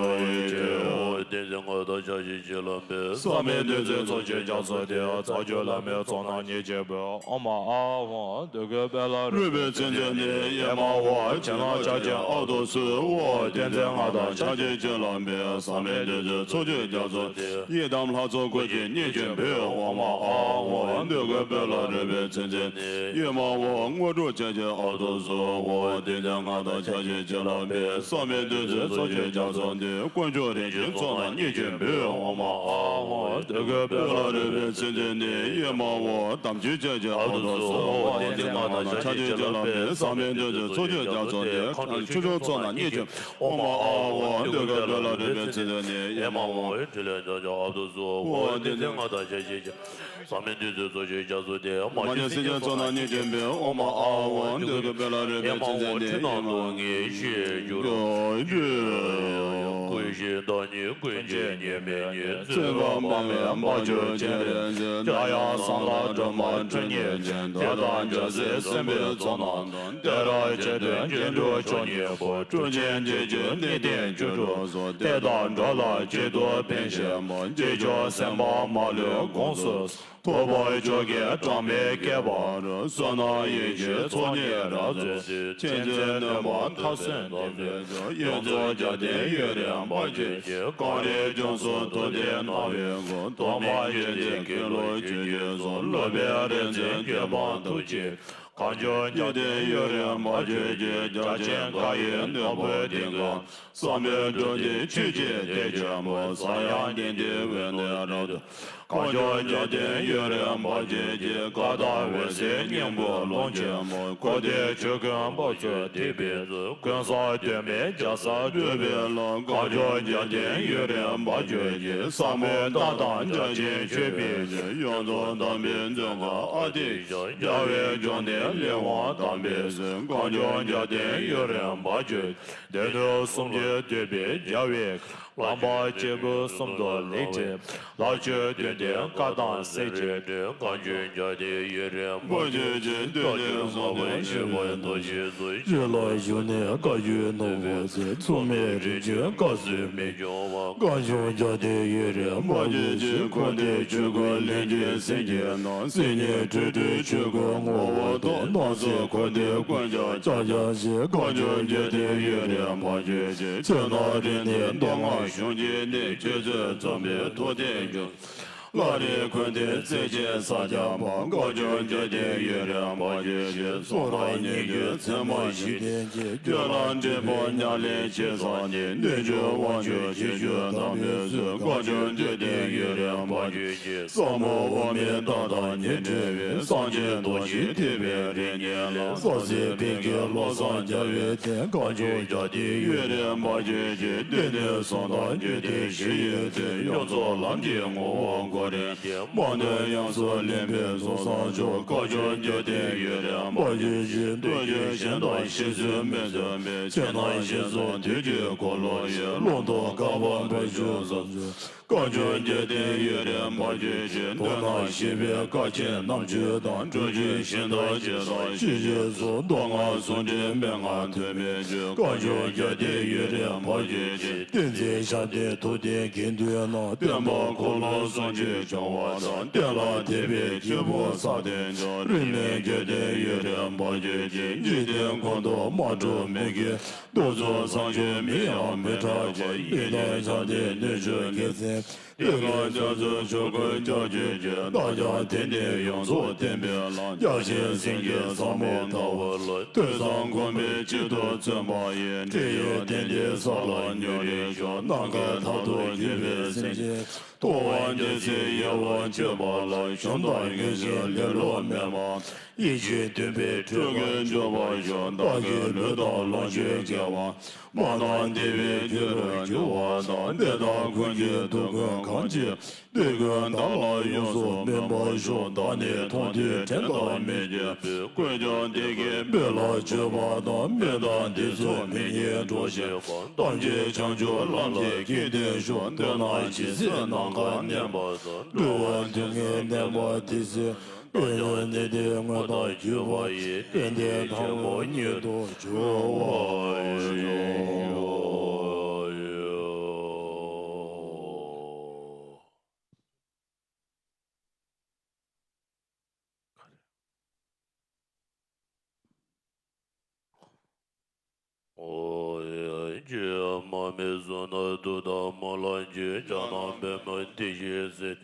ཅིག། ཧོ། ཏིང་འཛིན་མངའ་བདག་ཕྱག་རྒྱའི་བྱིན་རླབས་འཕེལ། བསམ་པའི་བདུད་རྩི་ཚོགས་ཀྱི་རྒྱ་མཚོ་འདི། རྩ་བརྒྱུད་བླ་མའི་ཚོགས་རྣམས་མཉེས་པར་འབུལ། ཨོཾ་ཨཱཿཧཱུྃ། འདོད་དགུའི་དཔལ་ལ་རོལ་པའི་ཚུལ་འཛིན་འདི། ཨེ་མ་ཧོ། བྱིན་རླབས་ཕྱག་རྒྱའི་ཨ་ཏོ་སུ། ཧོ། ཏིང་འཛིན་མངའ་བདག་ཕྱག་རྒྱའི་བྱིན་རླབས་འཕེལ། བསམ་པའི་བདུད་རྩི་ཚོགས་ཀྱི་རྒྱ་མཚོ་འདི། ཡི་དམ་ལྷ་ཚོགས་འཁོར་གྱིས་མཉེས་པར་འབུལ། ཨོཾ་ཨཱཿཧཱུྃ། འདོད་དགུའི་དཔལ་ལ་རོལ་པའི་ཚུལ་འཛིན་འདི། ཨེ་མ་ཧོ། དངོས་གྲུབ་ཕྱག་རྒྱའི་ཨ་ཏོ་སུ། ཧོ། ཏིང་འཛིན་མངའ་བདག་ཕྱག་རྒྱའི་བྱིན་རླབས་འཕེལ། བསམ་པའི་བདུད་རྩི་ཚོགས་ཀྱི་རྒྱ་མཚོ་འདི། དཀོན་མཆོག་རིན་ཆེན་ཚོགས་རྣམས་མཉེས་པར་འབུལ། ཨོཾ་ཨཱཿཧཱུྃ། འདོད་དགུའི་དཔལ་ལ་རོལ་པའི་ཚུལ་འཛིན་འདི། ཨེ་མ་ཧོ། དམ་ཆོས་ཕྱག་རྒྱའི་ཨ་ཏོ་སུ། ཧོ། ཏིང་འཛིན་མངའ་བདག་ཕྱག་རྒྱའི་བྱིན་རླབས་འཕེལ། བསམ་པའི་བདུད་རྩི་ཚོགས་ཀྱི་རྒྱ་མཚོ་འདི། མཁའ་འགྲོ་ཆོས་སྐྱོང་ཚོགས་རྣམས་མཉེས་པར། ཨོཾ་ཨཱཿཧཱུྃ། འདོད་དགུའི་དཔལ་ལ་རོལ་པའི་ཚུལ་འཛིན་འདི། ཨེ་མ་ཧོ། ཕྲིན་ལས་ཕྱག་རྒྱའི་ཨ་ཏོ་སུ། ཧོ། ཏིང་འཛིན་མངའ་བདག་ཕྱག་རྒྱའི་བྱིན། བསམ་པའི་བདུད་རྩི་ཚོགས་ཀྱི་རྒྱ་མཚོ་འདི། མ་གྱུར་སེམས་ཅན་ཚོགས་རྣམས་མཉེས་པར་འབུལ། ཨོཾ་ཨཱཿཧཱུྃ། འདོད་དགུའི་དཔལ་ལ་རོལ་པའི་ཚུལ་འཛིན་འདི། ཨེ་མ་ཧོ། འཁྲུལ་སྣང་སྡུག་བསྔལ་ཞི་བར་གྱུར་ཅིག། ཀུན་ཤེས་བདག་ཉིད་ཀུན་གྱི་ཉེས་དམིགས་ཉིད། བཙུན་པ་དམག་མི་དཔའ་བཅུ་སྤྱན་རས་གཟིགས། འཇམ་དབྱངས་གསང་བདག་སྒྲོལ་མ་ཁྲོ་གཉེར་ཅན། དེ་དག་འཇའ་ཟེར་སེམས་དཔའི་ཚོགས་རྣམས་དང་། དེ་དག་རྗེས་ཟློས་རྗེས་འགྲོ་མཆོག་བརྙེས་པ། སྤྲུལ་ཆེན་བརྒྱད་ཅུ་གནས་བརྟན་བཅུ་དྲུག་སོགས། དེ་དག་འགྲོ་ལ་བྱེད་དུ་ཕན་བཞེད་པ། རྗེས་ཆོག་སེམས་དཔའ་མ་ལུས་དགོངས་སུ། ཐུབ་པ་མཆོག་གི་གྲངས་མེད་བསྐལ་པ་རུ། བསོད་ནམས་ཡེ་ཤེས་ཚོགས་གཉིས་རབ་རྫོགས་ཤིང་། མཁྱེན་བརྩེ་ནུས་པ་མཐར་སོན་ཏིང་འཛིན་མཆོག། ཡོངས་རྫོགས་རྒྱལ་བསྟན་གཡུ་རལ་འབར་བཅས་ཤིང་། གངས་རིའི་ལྗོངས་སུ་ཐུབ་བསྟན་སྣང་བའི་སྐུ། སྟོང་པ་ཉིད་ཀྱི་དགེ་ལུགས་ཆོས་ཀྱི་གཙུག། སློབ་པའི་རིག་འཛིན་བརྒྱུད་པ་ཐུགས་ཀྱི། གང་བྱུང་འཇིག་རྟེན་ཡུན་རིང་བར་གྱུར་ཅིག་རྒྱལ་ཆེན་མཁའ་ཡི་ནོར་བུ་ལྡིང་ཁ། བསམ་པའི་འགྲོ་འདི་ཆོས་ཀྱི་གཏེར་ཆེན་པོ། ས་ཡང་ཏིང་འཛིན་འོད་ལྔའི་རབ་ཏུ། གང་བྱུང་འཇིག་རྟེན་ཡུན་རིང་བར་གྱུར་ཅིག་བཀའ་དང་འོད་ཟེར་སྙིང་པོའི་ཀློང་ཆེན་མོ། འཁོར་འདས་ཆོས་ཀུན་འབབ་ཚུགས་ཐེག་པའི་མཛོད། ཀུན་བཟང་སྟོད་སྨད་རྒྱ་བཟའ་སྤྲུལ་པའི་ལྷ། གང་བྱུང་འཇིག་རྟེན་ཡུན་རིང་བར་གྱུར་ཅིག་ཟབ་མོ་ལྟ་སྟངས་རྒྱ་ཆེན་ཆོས་པའི་ཆོས། ཡོངས་རྫོགས་དམ་པའི་མཛོད་ཁང་ཨ་ཏི་ཤ། རྒྱལ་བའི་འབྱུང་གནས་ལས་དབང་དམ་པའི་སྲོལ། གང་བྱུང་འཇིག་རྟེན་ཡུན་རིང་བར་གྱུར་ཅིག་སྡེ་སྣོད་སུམ་ཅུ་འདུས་པའི་རྒྱལ་བའི་ཁབ། ལམ་པ་སྐྱེ་དགུ་གསུམ་དུ་ལེགས་བྲིས། ལྷ་ཆོས་སྟོན་ཏེ་བཀའ་དང་སྲིད་ཀྱི་སྒྲོན། གང་བྱུང་འཇིག་རྟེན་ཡུན་རིང་བར་གྱུར་ཅིག་བཀའ་བརྒྱུད་བཟང་པོའི་ཆོས་པའི་མདོ་ཆེན་གསུང་། རྗེ་ལ་བཞུགས་ནས་བཀའ་བརྒྱུད་ནོར་བུ་ཚེ། མཚུངས་མེད་རིགས་རྒྱུད་བཀའ་སྲོལ་མི་འགྱུར་བ། གང་བྱུང་འཇིག་རྟེན་ཡུན་རིང་བར་གྱུར་ཅིག་འཁོར་འདས་ཆོས་ཀུན་ལྷན་སྐྱེས་སེམས་ཀྱི་སྣང་། སེམས་ཉིད་སྤྲོས་བྲལ་ཆོས་སྐུའི་ངོ་བོ་རྟོགས། སྣང་སྲིད་འཁོར་འདས་ཀུན་ཀྱང་ཕྱག་རྒྱ་ཆེ། གང་བྱུང་འཇིག་རྟེན་ཡུན་རིང་བར་གྱུར་ཅིག་ཚེ་དང་རིགས་ནི་མདོ་སྔགས་གཞུང་གཅིག་ནི། རྗེ་བཙུན་འཛོམས་པའི་ཐུགས་རྟེན་འབྱུང་། བླ་རེ་འཁོན་ཏེ་རྩེ་གཅིག་ས་སྐྱ་པ། བཀའ་བརྒྱུད་འཇིག་རྟེན་ཡུན་རིང་བར་གྱུར་ཅིག་གསུང་རབ་སྙན་བརྒྱུད་ཚད་མ་བཞི་ལྡན་གྱི། རྒྱུད་ལ་འབྲས་བུ་ཉམས་ལེན་ཆེ་ས་ནི། སྣོད་བཅུད་དབང་ཕྱུག་ཆེ་ཆུང་དམ་པའི་ཚུལ། བཀའ་བརྒྱུད་འཇིག་རྟེན་ཡུན་རིང་བར་གྱུར་ཅིག་ཟབ་མོ་དབུ་མའི་ལྟ་སྟངས་ཉིད་འབྲེལ་བའི། སངས་རྒྱས་རྡོ་རྗེ་ཐེག་པའི་རིམ་གཉིས་ལ། སོ་སོའི་ཕན་གྱི་བློ་བཟང་རྒྱལ་བའི་བསྟན། གང་བྱུང་འཇིག་རྟེན་ཡུན་རིང་བར་གྱུར་ཅིག་བསྟན་ནས་གསུང་དང་རྒྱུད་སྡེ་བཞི་ཡི་དོན། ཡོངས་རྫོགས་ལམ་གྱི་ངོ་བོ་གོ་རིམ། མ་ནོར་ཡོངས་སུ་ལེན་པའི་རྫོགས་སངས་མཆོག་བཀའ་བརྒྱུད་འཇིག་རྟེན་ཡུན་རིང་བར་གྱུར་ཅིག་འདོད་དགུའི་ཞེན་དང་ཞེ་སུན་མི་འཛིན་པའི། ཆོས་དང་ཞེ་སུན་དུས་ཀྱི་འཁོར་ལོ་ཡི། ཀློང་དུ་དགའ་བ་འབུལ་ཞུ་བཟང་སྤྱོད། བཀའ་བརྒྱུད་འཇིག་རྟེན་ཡུན་རིང་བར་གྱུར་ཅིག་དོན་དང་ཞེན་པའི་བཀའ་ཆེན་རྣམ་དཔྱོད་དང་། སྒྲུབ་བརྒྱུད་ཞེན་དང་ཅི་དང་ཤེས་བཞིན་སོགས། མདོ་སྔགས་ཟུང་འབྲེལ་མན་ངག་ཐོགས་མེད་སྤྱོད། བཀའ་བརྒྱུད་འཇིག་རྟེན་ཡུན་རིང་བར་གྱུར་ཅིག་བསྟན་འཛིན་ཞབས་བརྟན་ཐུབ་བསྟན་དགེ་འདུན་རྣམས། བསྟན་པ་འཁོར་ལོ་སུམ་ཅུ་འབྱུང་བ་དང་། བསྟན་ལ་དད་པའི་སྐྱེས་བུ་ས་སྟེང་འབྱུང་། རིས་མེད་འཇིག་རྟེན་ཡུན་རིང་བར་གྱུར་ཅིག་འཇིག་རྟེན་ཀུན་ཏུ་མ་གྲུབ་མི་དགེ། གདུག་རྩུབ་ཚངས་སྤྱོད་མིང་ཡང་མི་གྲགས་ཅིག་ཡིད་བརྟན་བྱམས་བརྩེའི་སྣོད་བཅུད་དགེ་མཚན། གཏན་གྱི་རྒྱ་མཚོའི་ཆོས་ཀུན་རྒྱ་ཆེན་གྱི། རྟག་ཀྱང་དེང་འདིར་ཡོངས་རྫོགས་བསྟན་པའི་ལམ། རྒྱ་ཆེན་སེང་གེ་ཟབ་མོ་ལྟ་བུ་ལ། ཐོས་བསམ་སྒོམ་པའི་གཅིག་ཏུ་བརྩོན་པ་ཡིས། འདི་ཡི་དོན་འདི་ས་ལ་མྱུར་རེ་ཤོག་ནམ་མཁའ་མཐར་ཐུག་གྱུར་པའི་སེམས་ཅན། ཐུབ་དབང་རྒྱལ་སྲས་ཡལ་བར་གྱུར་པ་ལ། ཞུམ་དང་ངུས་ཤིང་ལེ་ལོ་མེད་པར། ཡིད་ཆེས་མཐུན་པའི་སྤྲུལ་སྐུར་འགྱུར་བར་ཤོག་བདག་གི་ལུས་དང་ལོངས་སྤྱོད་དགེ་བ། མ་དང་བདེ་བའི་རྒྱུ་རུ་འགྱུར་བ་དང་། བདེ་དང་ཀུན་གྱི་སྡུག་ཀུན་གང་ཅི། དུས་ཀུན་བདག་ལ་ཡོངས་སུ་སྨིན་པར་ཤོག་བདག་ནི་མཐོང་ཐོས་དྲན་དང་མི་བརྗེད་པའི། ཀུན་ཀྱང་བདེ་དགེའི་དཔལ་ལ་སྤྱོད་པ་དང་། སྨོན་དང་འདི་ཚོགས་མི་ཉིད་འགྲོ་ཤེས་པ། ཐམས་ཅད་བྱང་ཆུབ་ལམ་གྱི་སྐྱེ་དོན་ཤོག་འདོད་ན་ཇི་སྲིད་ནམ་མཁའ་མཉམ་པ་དང་། འགྲོ་བ་སྡུག་བསྔལ་མནར་མེད་དེ་སྲིད། དཔལ་ཡོན་གནས་བརྟན་དངོས་དང་བརྒྱུད་པ་ཡི། དཔལ་ལྡན་དང་པོ་ཉིད་དུ་གྱུར་པར་ཤོག་ཨོ་ཡ། ཀྱེ་མ་སྨད་གསུམ་ན་ཏུཏྟཱ་མཱ་ལ་གྱི། ཕྱག་ན་པདྨོ་དེ་བཞིན་གཤེགས།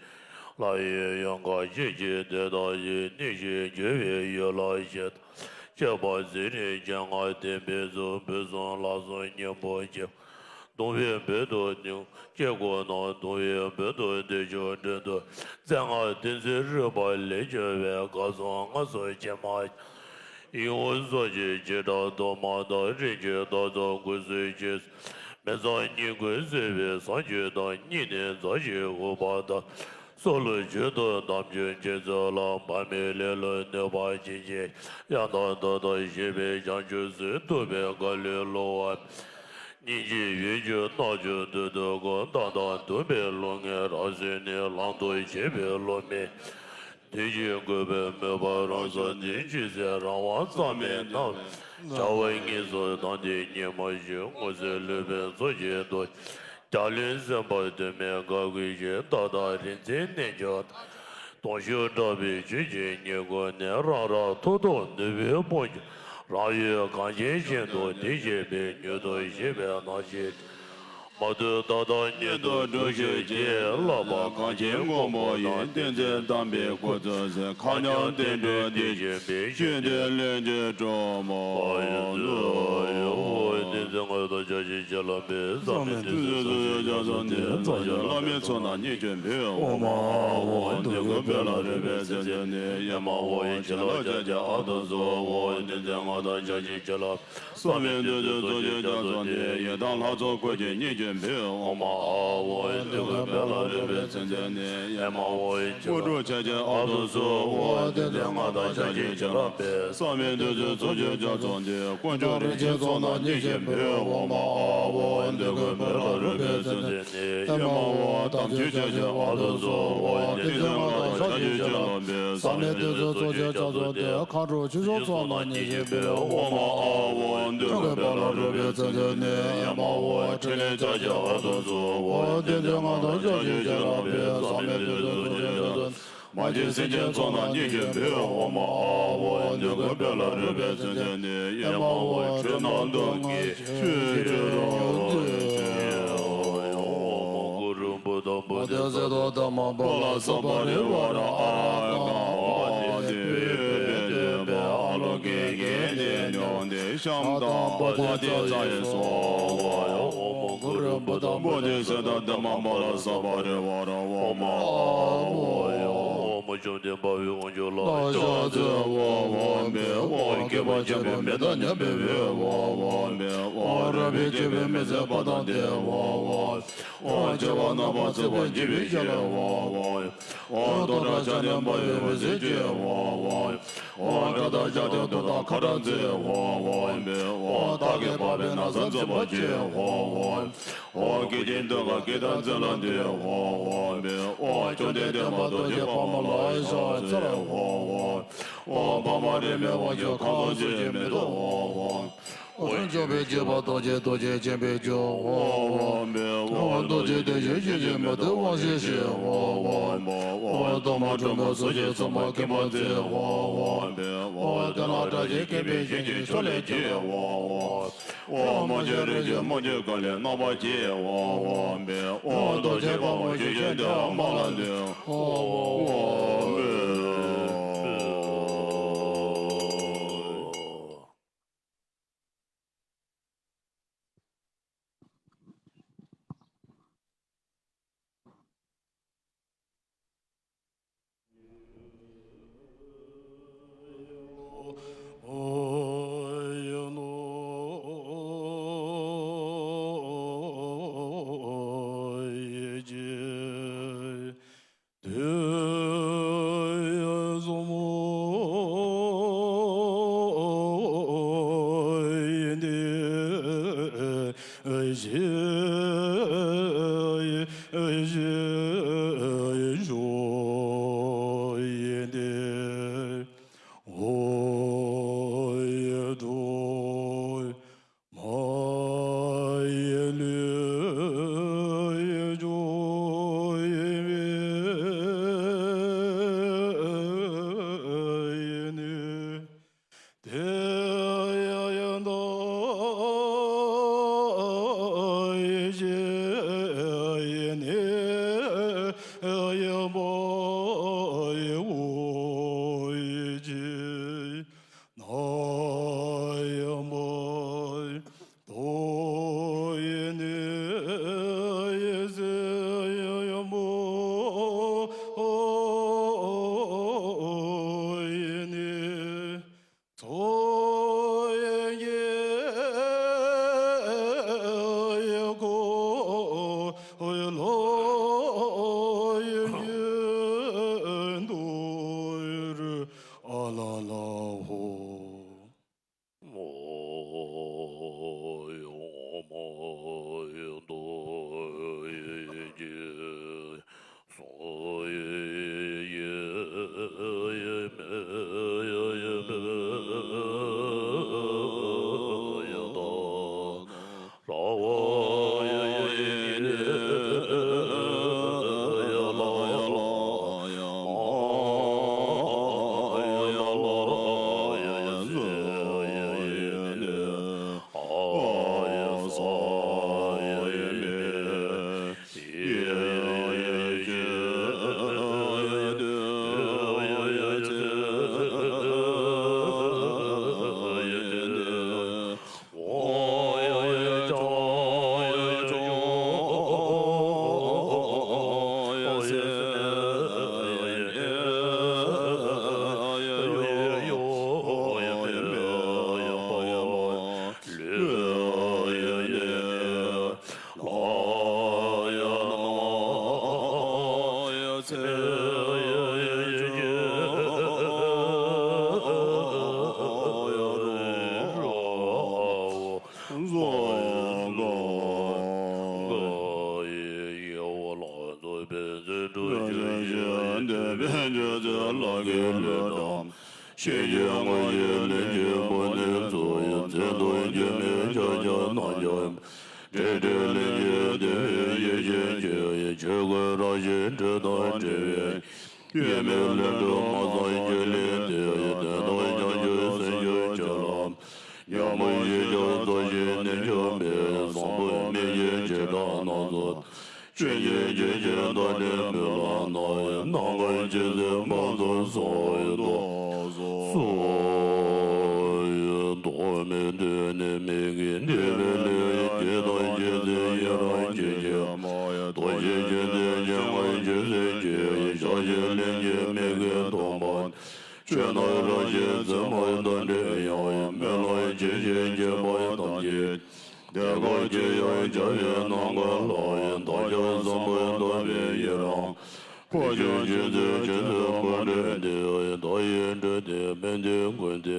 ལྷ་ཡི་ཡལ་ག་ཅན་གྱིས་དེ་བལྟ་ཞིང་། གནས་ཤིང་རྒྱུ་བའི་ཡུལ་ལ་ཞེན་དང་། སྐྱེས་པ་ཚེ་རིང་སྤྱན་སྔར་བསྟན་པའི་ཚུལ། ཕུན་སུམ་ལྷག་བསམ་སྙིང་པོ་བསྐྱེད། གདུང་བའི་བོད་དུ་སྙིང་སྐྱེ་དགུ་ན། གདུང་བའི་བོད་དུ་བདེ་མཆོག་སྤྲིན་དུ། རྩེ་ལྔ་བསྟན་འཛིན་རོལ་པ་ལས་བྱུང་བའི། སྐལ་བཟང་མངའ་གསོལ་ཕྱི་མ། ཡིད་འོང་སོགས་ཀྱི་བྱེ་བྲག་དུ་མ་དང་། རིམ་གྱིས་བདག་ཏུ་འགོད་ཚུལ་གྱིས། མི་ཚངས་སྙིང་ཁུང་བསིལ་བའི་བསང་ཆུ་དང་། སྙིང་ནི་མཛའ་ཞིང་འུག་པ་དང་། སྲོག་ལུས་མཆོད་དོ་དམ་ཆོས་འཆད་ཚུལ་ལ། བག་མེད་ལེ་ལོའི་གནོད་པ་ཅི་མཆིས། ཡང་དག་མཐའ་དག་ཞི་བའི་བྱང་ཆུབ་སེམས། ཐུབ་པའི་མཁའ་ལུས་བསླུ་བ་མེད། སྙིང་རྗེའི་འོད་ཆུ་རྣམ་ཅོག་རྡུལ་དུ་བསྐོར། མདངས་དང་འདུན་པའི་རླུང་ངེས་རབ་གསོས་ནས། ལམ་དུ་བྱེད་པའི་བསླུ་མེད། དུས་ཀྱི་རྒུད་པའི་མོས་པ་རང་སར་ནི། ཆོས་ཟད་རང་དབང་རྩ་མེད་རྣམས། བྱ་བ་དངོས་སུ་བདམས་ཏེ་ཉིན་མོ་བཞིན། སྔོ་ཚལ་ལུད་པའི་མཚོ་སྐྱེས་དུ། རྒྱ་གླིང་སེམས་དཔའ་དུ་མས་དགའ་བསྐུལ་ཞིང་། ཏག་ཏག་རིག་འཛིན་རྣལ་འབྱོར་དང་། དུང་ཤུགས་དྲག་པོས་ཆོས་ཀྱི་ཉེར་ཁུག་ནས། རང་རང་ཐོག་ཐོག་ནུས་པའི་དཔུང་གིས། རང་ཡུལ་གངས་ཅན་ཞིང་དུ་དེ་སྐྱེས་པའི། མྱུར་དུ་ཞི་བའི་སྣང་ཞིག་མ་ཐུལ་རྟག་བདག་ཉིད་དུ་གྲུབ་ཤོག་ཅེས། བསླབ་པ་གང་ཞིག་བསྒོམ་པ་ཡིས། བསྟན་འཛིན་དམ་པའི་སྐུ་ཚུགས་ཟིན། མཁའ་མཉམ་བསྟན་འགྲོའི་གཏེར་ཆེན་པའི། ཆོས་འདི་ལས་ཀྱི་གྲོགས་མོ་ཡིན་ཚུལ། བསྟན་འཛིན་མངའ་བདག་ཕྱག་རྒྱའི་བྱིན་རླབས་དཔལ། བསམ་མེད་བདུད་རྩིའི་ཚོགས་ཀྱིས་རྒྱ་མཚོ་འདི། རྩ་བཞིན་བླ་མའི་ཚོགས་རྣམས་བརྙེས་བྱོན་པའི། འོ་མ་ཨ་ཝོ། འདོད་དགུའི་དཔལ་ལ་རོལ་པའི་སེམས་ཅན་ནི། ཨེ་མ་ཧོ། བྱིན་རླབས་ཕྱག་རྒྱའི་ཨ་ཏུ་ཙི། འོ་བསྟན་འཛིན་མངའ་བདག་ཕྱག་རྒྱའི་བྱིན་རླབས། བསམ་མེད་བདུད་རྩིའི་ཚོགས་ཀྱིས་རྒྱ་མཚོ་འདི། ཡི་དམ་ལྷ་ཚོགས་སྐུ་མཆོད་བརྙེས་བྱོན་པའི། འོ་མ་ཨ་ཝོ། འདོད་དགུའི་དཔལ་ལ་རོལ་པའི་སེམས་ཅན་ནི། ཨེ་མ་ཧོ། དངོས་གྲུབ་ཕྱག་རྒྱའི་ཨ་ཏུ་ཙི། འོ་བསྟན་འཛིན་མངའ་བདག་ཕྱག་རྒྱའི་བྱིན་རླབས་དཔལ། བསམ་མེད་བདུད་རྩིའི་ཚོགས་ཀྱིས་རྒྱ་མཚོ་འདི། དཀོན་མཆོག་རིན་ཆེན་ཚོགས་རྣམས་བརྙེས་བྱོན་པའི། འོ་མ་ཨ་ཝོ། འདོད་དགུའི་དཔལ་ལ་རོལ་པའི་སེམས་ཅན་ནི། ཨེ་མ་ཧོ། དམ་ཆོས་ཕྱག་རྒྱའི་ཨ་ཏུ་ཙི། འོ་བསྟན་འཛིན་མངའ་བདག་ཕྱག་རྒྱའི་བྱིན་རླབས་དཔལ། བསམ་མེད་བདུད་རྩིའི་ཚོགས་ཀྱིས་རྒྱ་མཚོ་འདི། མཁའ་འགྲོ་ཆོས་སྐྱོང་ཚོགས་རྣམས་བརྙེས་བྱོན་པའི། འོ་མ་ཨ་ཝོ། འདོད་དགུའི་དཔལ་ལ་རོལ་པའི་སེམས་ཅན་ནི། ཨེ་མ་ཧོ། ཕྲིན་ལས་ཕྱག་རྒྱའི་ཨ་ཏུ་ཙི། འོ་བསྟན་འཛིན་མངའ་བདག་ཕྱག་རྒྱའི་བྱིན་རླབས་དཔལ། བསམ་མེད་བདུད་རྩིའི་ཚོགས་ཀྱིས་རྒྱ་མཚོ། མ་སྐྱེས་སེམས་ཅན་ཚོགས་རྣམས་བརྙེས་བྱོན་པའི། འོ་མ་ཨ་ཝོ། འདོད་དགུའི་དཔལ་ལ་རོལ་པའི་སེམས་ཅན་ནི། ཨེ་མ་ཧོ། འཁྲུལ་སྣང་སྟོང་གི་ཆོས་ཀྱི་རང་བཞིན་ཡིན། འོ་མ་གུ་རུ་བུདྡྷ་བོ་དྷི་སཏྭ་དྷརྨ་པཱ་ལ་སརྦ་རི་ཝཱ་ར་ཨཱ་ག་ཨཱ་ཏི་ཨུཏྤལ་ཨ་ལོ་ཀེ་གནྡྷེ་ནྱོ་ཏི་ཤམ་བྷ་དྷེ་ཙ་ཡེ་སྭཱ་ཧཱ། འོ་མ་གུ་རུ་བུདྡྷ་བོ་དྷི་སཏྭ་དྷརྨ་པཱ་ལ་སརྦ་རི་ཝཱ་ར། འོ་མ་ཨཱ་ཝོ། འོ་མ་བཅོམ་ལྡན་འདས་དཔའ་བོའི་དབང་ཕྱུག་ལ་ཕྱག་འཚལ། འོ་མ་ཨཱ་ཝོ། མཁས་པ་ཆེན་པོ་མི་རྟག་ཉམས་པའི་དཔལ། འོ་མ་ཨཱ་ཝོ། རབ་འབྱམས་སྤྱོད་པའི་མི་ཚད་པ་དང་ལྡན། འོ་མ་ཨཱ་ཝོ། འཆི་བ་རྣམ་པར་འཚེ་བ་འཇིག་པའི་ཞི་ལྷ། འོ་མ་ཨཱ་ཝོ། སྟོང་ཕྲག་ཕྱག་ནི་འབར་བའི་འོད་ཟེར་ཅན། འོ་མ་ཨཱ་ཝོ། དགྲ་དང་ལྕགས་ཀྱུ་དུག་དང་ཁ་རག་མཛེས། འོ་མ་ཨཱ་ཝོ། སྟག་གི་པགས་པའི་ན་བཟའ་མཛེས་པ་ཅན། འོ་མ་ཨཱ་ཝོ། སྐད་ཅིག་གདོང་ཁ་སྐད་དང་འཛིན་ལ་འདུད། འོ་མ་ཨཱ་ཝོ། བཅོམ་ལྡན་འདས་མ་རྡོ་རྗེ་འཕགས་མ་ལ་ཕྱག་འཚལ། འོ་མ་ཨཱ་ཝོ། འཕགས་མ་རིས་མེད་དབང་ཕྱུག་ཁམས་གསུམ་ཆོས་ཀྱི་མེ་ཏོག། འོ་མ་ཨཱ་ཝོ། འཇོམས་པའི་བྱེད་པ་རྡོ་རྗེ་རྡོ་རྗེ་ཆེན་པོའི་མཆོག། འོ་མ་ཨཱ་ཝོ། རྡོ་རྗེ་གདན་བཞི་ཞིང་གཤེགས་མེ་ཏོག་དབང་ཕྱུག་བཞི། འོ་མ་ཨཱ་ཝོ། གཏོར་མ་ཁྲོ་མོའི་ཚོགས་ཀྱིས་ཚང་མ་ཁེངས་པར་མཛད། འོ་མ་ཨཱ་ཝོ། གཏན་ལ་གྲགས་ཤིང་ཁེངས་པའི་ཞིང་གི་མཆོག་ལས་སྐྱེས། འོ་མ་ཨཱ་ཝོ། རྨད་བྱུང་རིགས་ཀྱི་མུ་ཏིག་གང་ལས་རྣམ་པར་རྒྱས། འོ་མ་ཨཱ་ཝོ། རྡོ་རྗེ་དཔལ་མོ་ཆོས་ཀྱི་གདན་དམར་ལ་འདུད། འོ་མ་ཨཱ་ཝོ། པའི་ཚེ་སྒྲུབ་ཕྱིར་ཞིང་འདོད་པའི་རྒྱུ་ཚོལ་ལག་གི་ལུས་དང་། ཤེས་བྱའི་དངོས་གཞི་ལེན་ཅིང་བུམ་ནི་ཚོལ་བའི་ཚེ་སྟོང་སྐྱོན་མེད་ཕྱག་རྒྱ་རྣམ་འབྱམས། འབྲས་དྲོད་ལེན་ཅིང་བདེ་བའི་ཡེ་ཤེས་སྐྱེ་བའི་ཆོས་སྐུ་རང་བཞིན་དྲོད་དང་བྲལ་བའི། ཡེ་མེད་ལས་སྒྲིབ་མ་ཚང་རྒྱུད་ལས་འདས། དོན་དམ་བྱང་ཆུབ་སེམས་མཆོག་སྤྱོད་ལམ། ཉོན་མོངས་ཞེན་བྱ་རྩོད་ཅིང་ནད་འཇོམས་པའི། བཟང་པོའི་སྨན་གྱི་བྱེ་བྲག་སྣ་ཚོགས། ཆོས་ཉིད་རྒྱུན་གྱི་བདག་འབྲས་སྨོན་ལམ་རྣམས། སྣང་བ་ཇི་སྲིད་ཕུན་སུམ་ཚོགས་པའི་མཐར་སོན། ཐོགས་མེད་དུ་ནི་མི་དགེ་འདུན་པའི་ལུས། ཇི་ལྟར་ཇི་སྲིད་ཡི་རང་བྱེད་ཕྱིར། ཐུགས་རྗེ་ཆེན་པོས་སྤྱན་སྔར་ཇི་སྲིད་མཆིས། ཞལ་བཞེས་ལན་གཅིག་མི་དགེ་སྡོམ་པ། ཆོས་རྣམས་རང་བཞིན་མཚན་མ་དང་བྲལ་ཡང་། སྨོན་ལམ་ཇི་བཞིན་བྱེད་པ་ཐམས་ཅད། དེ་སྐད་ཅེས་ཡང་བྱ་བའི་རྣམ་གྲངས་ལ། བདག་ཅག་བཟང་པོས་བསྟོད་པའི་ཡི་རང་། འཕོ་ཆེན་ཆོས་སྲིད་ཆོས་སུ་འཕོ་འགྲོ་འདི། བདག་ཡིད་འཕྲོག་སྟེ་ཕན་བདེའི་མགོན་དེ།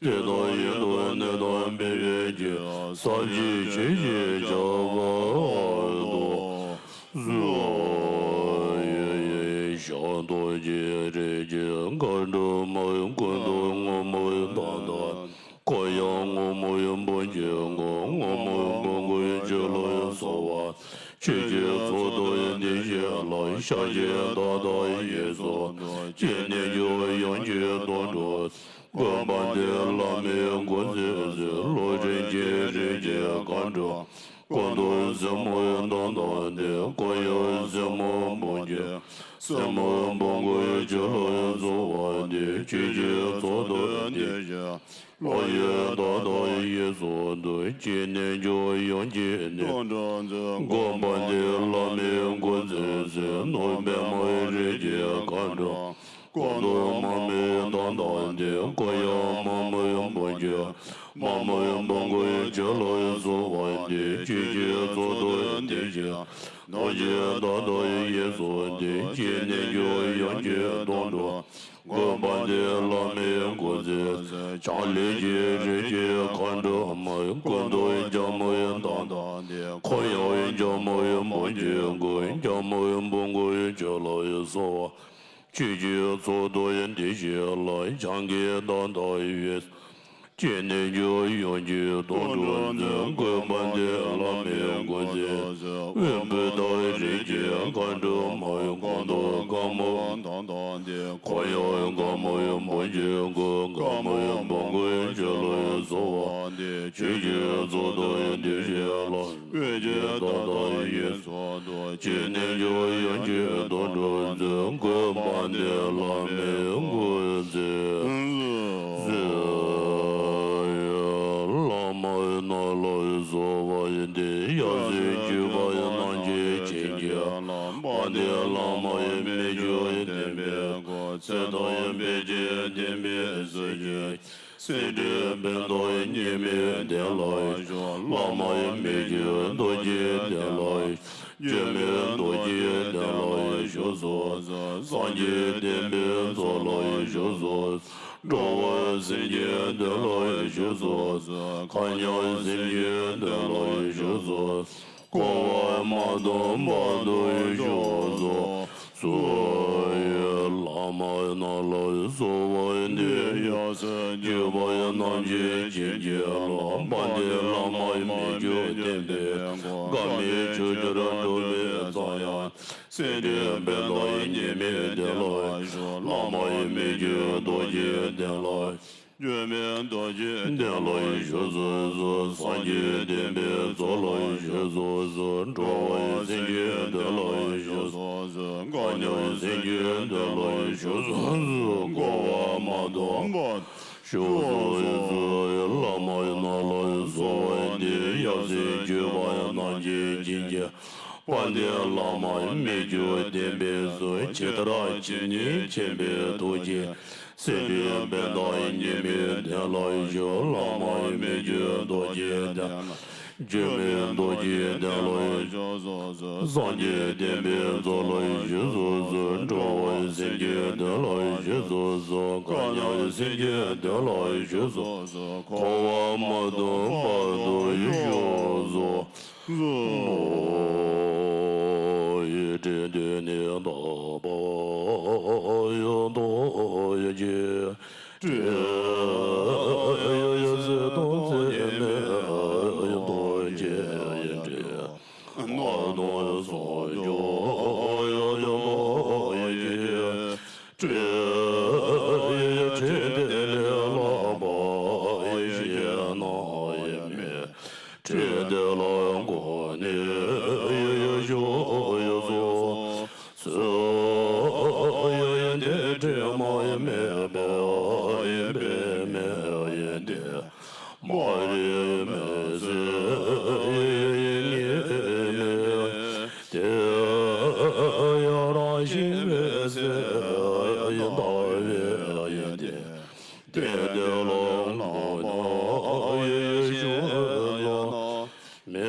དེ་དག་ཡིད་དུ་ནི་དང་འབད་པའི་ཕྱིར། ཟབ་ཅིང་ཆེ་ཞེས་བྱ་བ་དང་། གསུམ། ཡེ་ཤེས་རྡོ་རྗེ་རིགས་ཀྱི་མཁའ་འགྲོ་མ། སྐུ་མདོག་སྔོན་མོའི་མདངས་དང་། གོ་ཡང་སྔོན་མོའི་འབུམ་གྱི་མགོ། སྔོན་མོའི་འབུམ་སྐུའི་ཆུ་ལ་སོགས་པ། ཆོས་ཀྱི་ཚོགས་རྣམས་འདི་ཞིག་ལ། ཕྱག་བགྱིས་བདག་དང་ཡིད་གསུམ་དུ། ཅི་ནས་ཀྱང་ཡོངས་ཀྱི་དོན་སྒྲུབ། བཀོད་པ་འདི་བླ་མའི་སྐུ་ཚེ་ཟད། ལོག་འདྲེན་གྱི་རིགས་ཀྱི་མཁའ་འགྲོ། སྐུ་མདོག་སེར་མོའི་མདངས་དང་ལྡན། གོ་ཡང་སེར་མོའི་འབུམ་གྱི། སེར་མོའི་འབུམ་སྐུའི་ཆུ་ལ་སོགས་པ་འདི། ཆོས་ཀྱི་ཚོགས་རྣམས་འདི་ཞིག་ལ། ཕྱག་བགྱིས་བདག་དང་ཡིད་གསུམ་དུ། ཅི་ནས་ཀྱང་ཡོངས་ཀྱི་དོན་སྒྲུབ། བཀོད་པ་འདི་བླ་མའི་སྐུ་ཚེ་ཟད། ནོར་པདྨའི་རིགས་ཀྱི་མཁའ་འགྲོ། སྐུ་མདོག་མར་མེའི་མདངས་དང་ལྡན། གོ་ཡང་མར་མེའི་འབུམ་གྱི། མར་མེའི་འབུམ་སྐུའི་ཆུ་ལ་སོགས་པ་འདི། ཆོས་ཀྱི་ཚོགས་རྣམས་འདི་ཞིག་ལ། ཕྱག་བགྱིས་བདག་དང་ཡིད་གསུམ་དུ། ཅི་ནས་ཀྱང་ཡོངས་ཀྱི་དོན་སྒྲུབ། བཀོད་པ་འདི་བླ་མའི་སྐུ་ཚེ་ཟད། ཕྱག་ལེན་གྱི་རིགས་ཀྱི་མཁའ་འགྲོ་མ། སྐུ་མདོག་རྒྱ་མོའི་མདངས་དང་ལྡན། གོ་ཡང་རྒྱ་མོའི་འབུམ་གྱི་མགོ། རྒྱ་མོའི་འབུམ་སྐུའི་ཆུ་ལ་སོགས་པ། ཆོས་ཀྱི་ཚོགས་རྣམས་འདི་ཞིག་ལ། ཕྱག་བགྱིས་བདག་དང་ཡིད། ཅི་ནས་ཀྱང་ཡོངས་ཀྱི་དོན་སྒྲུབ་མཛོད། བཀོད་པ་འདི་བླ་མའི་སྐུ་ཚེ་ཟད། བེམ་པོ་དང་རིགས་ཀྱི་མཁའ་འགྲོ་མ། སྐུ་མདོག་དཀར་མོའི་མདངས་དང་ལྡན། གོ་ཡང་དཀར་མོའི་འབུམ་གྱི་མགོ། དཀར་མོའི་འབུམ་སྐུའི་ཆུ་ལ་སོགས་པ་འདི། ཆོས་ཀྱི་ཚོགས་རྣམས་འདི་ཞིག་ལ། ཕྱག་བགྱིས་བདག་དང་ཡིད་གསུམ་དུ། ཅི་ནས་ཀྱང་ཡོངས་ཀྱི་དོན་སྒྲུབ་མཛོད། བཀོད་པ་འདི་བླ་མའི་སྐུ་ཚེ་ཟད། བླ་མ་ནཱ་ལ་སོགས་པ་འདི། ཡབ་སྲས་བརྒྱུད་པ་རྣམས་ཀྱི་བྱིན་གྱིས་བརླབས། དཔལ་ལྡན་བླ་མའི་མི་ཆོས་བསྟན་པའི་སྒོ། ཚེ་དང་བེ་ཅོན་བསྟན་པའི་གཟི་བརྗིད། སེ་འབྲས་དཔལ་དང་ཉི་མའི་གདན་ལ་བཞུགས། བླ་མ་མི་བསྐྱོད་རྡོ་རྗེའི་གདན་ལ་བཞུགས། སྒྱུ་མའི་རྡོ་རྗེའི་གདན་ལ་བཞུགས་སོ། སངས་རྒྱས་བསྟན་པའི་མཚོ་ལ་བཞུགས་སོ། འགྲོ་བ་སེམས་ཅན་གདན་ལ་བཞུགས་སོ། མཁའ་མཉམ་སེམས་ཅན་གདན་ལ་བཞུགས་སོ། འཁོར་བ་མ་དོན་བར་དུ་བཞུགས་སོ། བླ་མ་ནཱ་ལ་སོགས་པ་འདི། ཡབ་སྲས་བརྒྱུད་པ་རྣམས་ཀྱི་བྱིན་གྱིས་བརླབས། དཔལ་ལྡན་བླ་མ་མི་བསྐྱོད་བསྟན་པའི་སྒོ། འགག་མེད་ཆོས་ཀྱི་སྒྲ་སྒྲོགས་པའི་ཚངས་དབྱངས། སེ་འབྲས་དཔལ་དང་ཉི་མའི་གདན་ལ་བཞུགས། བླ་མ་མི་བསྐྱོད་རྡོ་རྗེའི་གདན་ལ། སྒྱུ་མའི་རྡོ་རྗེའི་གདན་ལ་བཞུགས་སོ། སངས་རྒྱས་བསྟན་པའི་མཚོ་ལ་བཞུགས་སོ། འགྲོ་བ་སེམས་ཅན་གདན་ལ་བཞུགས་སོ། མཁའ་མཉམ་སེམས་ཅན་གདན་ལ་བཞུགས་སོ། འཁོར་བ་མ་དོན་བར་བཞུགས་སོ། བླ་མ་ནཱ་ལ་སོགས་པ་འདི། ཡབ་སྲས་བརྒྱུད་པ་རྣམས་ཀྱི་བྱིན་གྱིས། དཔལ་ལྡན་བླ་མ་མི་བསྐྱོད་བསྟན་པའི་མཚོ། ཇི་ལྟར་ཇི་སྙེད་མཁྱེན་པའི་ཐུགས་རྗེས། སེ་འབྲས་དཔལ་དང་ཉི་མའི་གདན་ལ་བཞུགས། བླ་མ་མི་བསྐྱོད་རྡོ་རྗེའི་གདན་ལ། སྒྱུ་མའི་རྡོ་རྗེའི་གདན་ལ་བཞུགས་སོ། སངས་རྒྱས་བསྟན་པའི་མཚོ་ལ་བཞུགས་སོ། འགྲོ་བ་སེམས་ཅན་གདན་ལ་བཞུགས་སོ། མཁའ་མཉམ་སེམས་ཅན་གདན་ལ་བཞུགས་སོ། འཁོར་བ་མ་དོན་བར་དུ་བཞུགས་སོ། ཡེ་ཏྲེ་ཏེ། ནི་དག་པ་ཡི་དོ་ཡི་ཅི། ཏྲི་ཡི་ཡི་སི་དང་ཚེ་མེད་ཡི་དོ་ཅི་ཡི་ཏྲི། ནག་དང་སོགས་ཀྱི་ཡི་དོ་ཡི་ཅི། ཏྲི་ཡི་ཏྲི་འདི་ལས་ལྷག་པ་ཡི་ཞིག་ན་ཡི་མེད། ཏྲི་འདི་ལ་མགོ་ནི་ཡི་ཞུ་ཡི་སོ། སུ་ཡི་འདི་ཏྲི་མ་ཡི་མེད་པའི་ཡི་པའི་མེད་ཡི་འདི། མ་རི་མེད་སི་ཡི་ཉི་མེད་དེ། ཡ་ར་ཤི་མེད་སི་ཡི་ད་བེ་ཡི་དེ། དེ་དེ་ལ་ན་ན་ཡེ་ཤུ་ཡ་ན་མེ་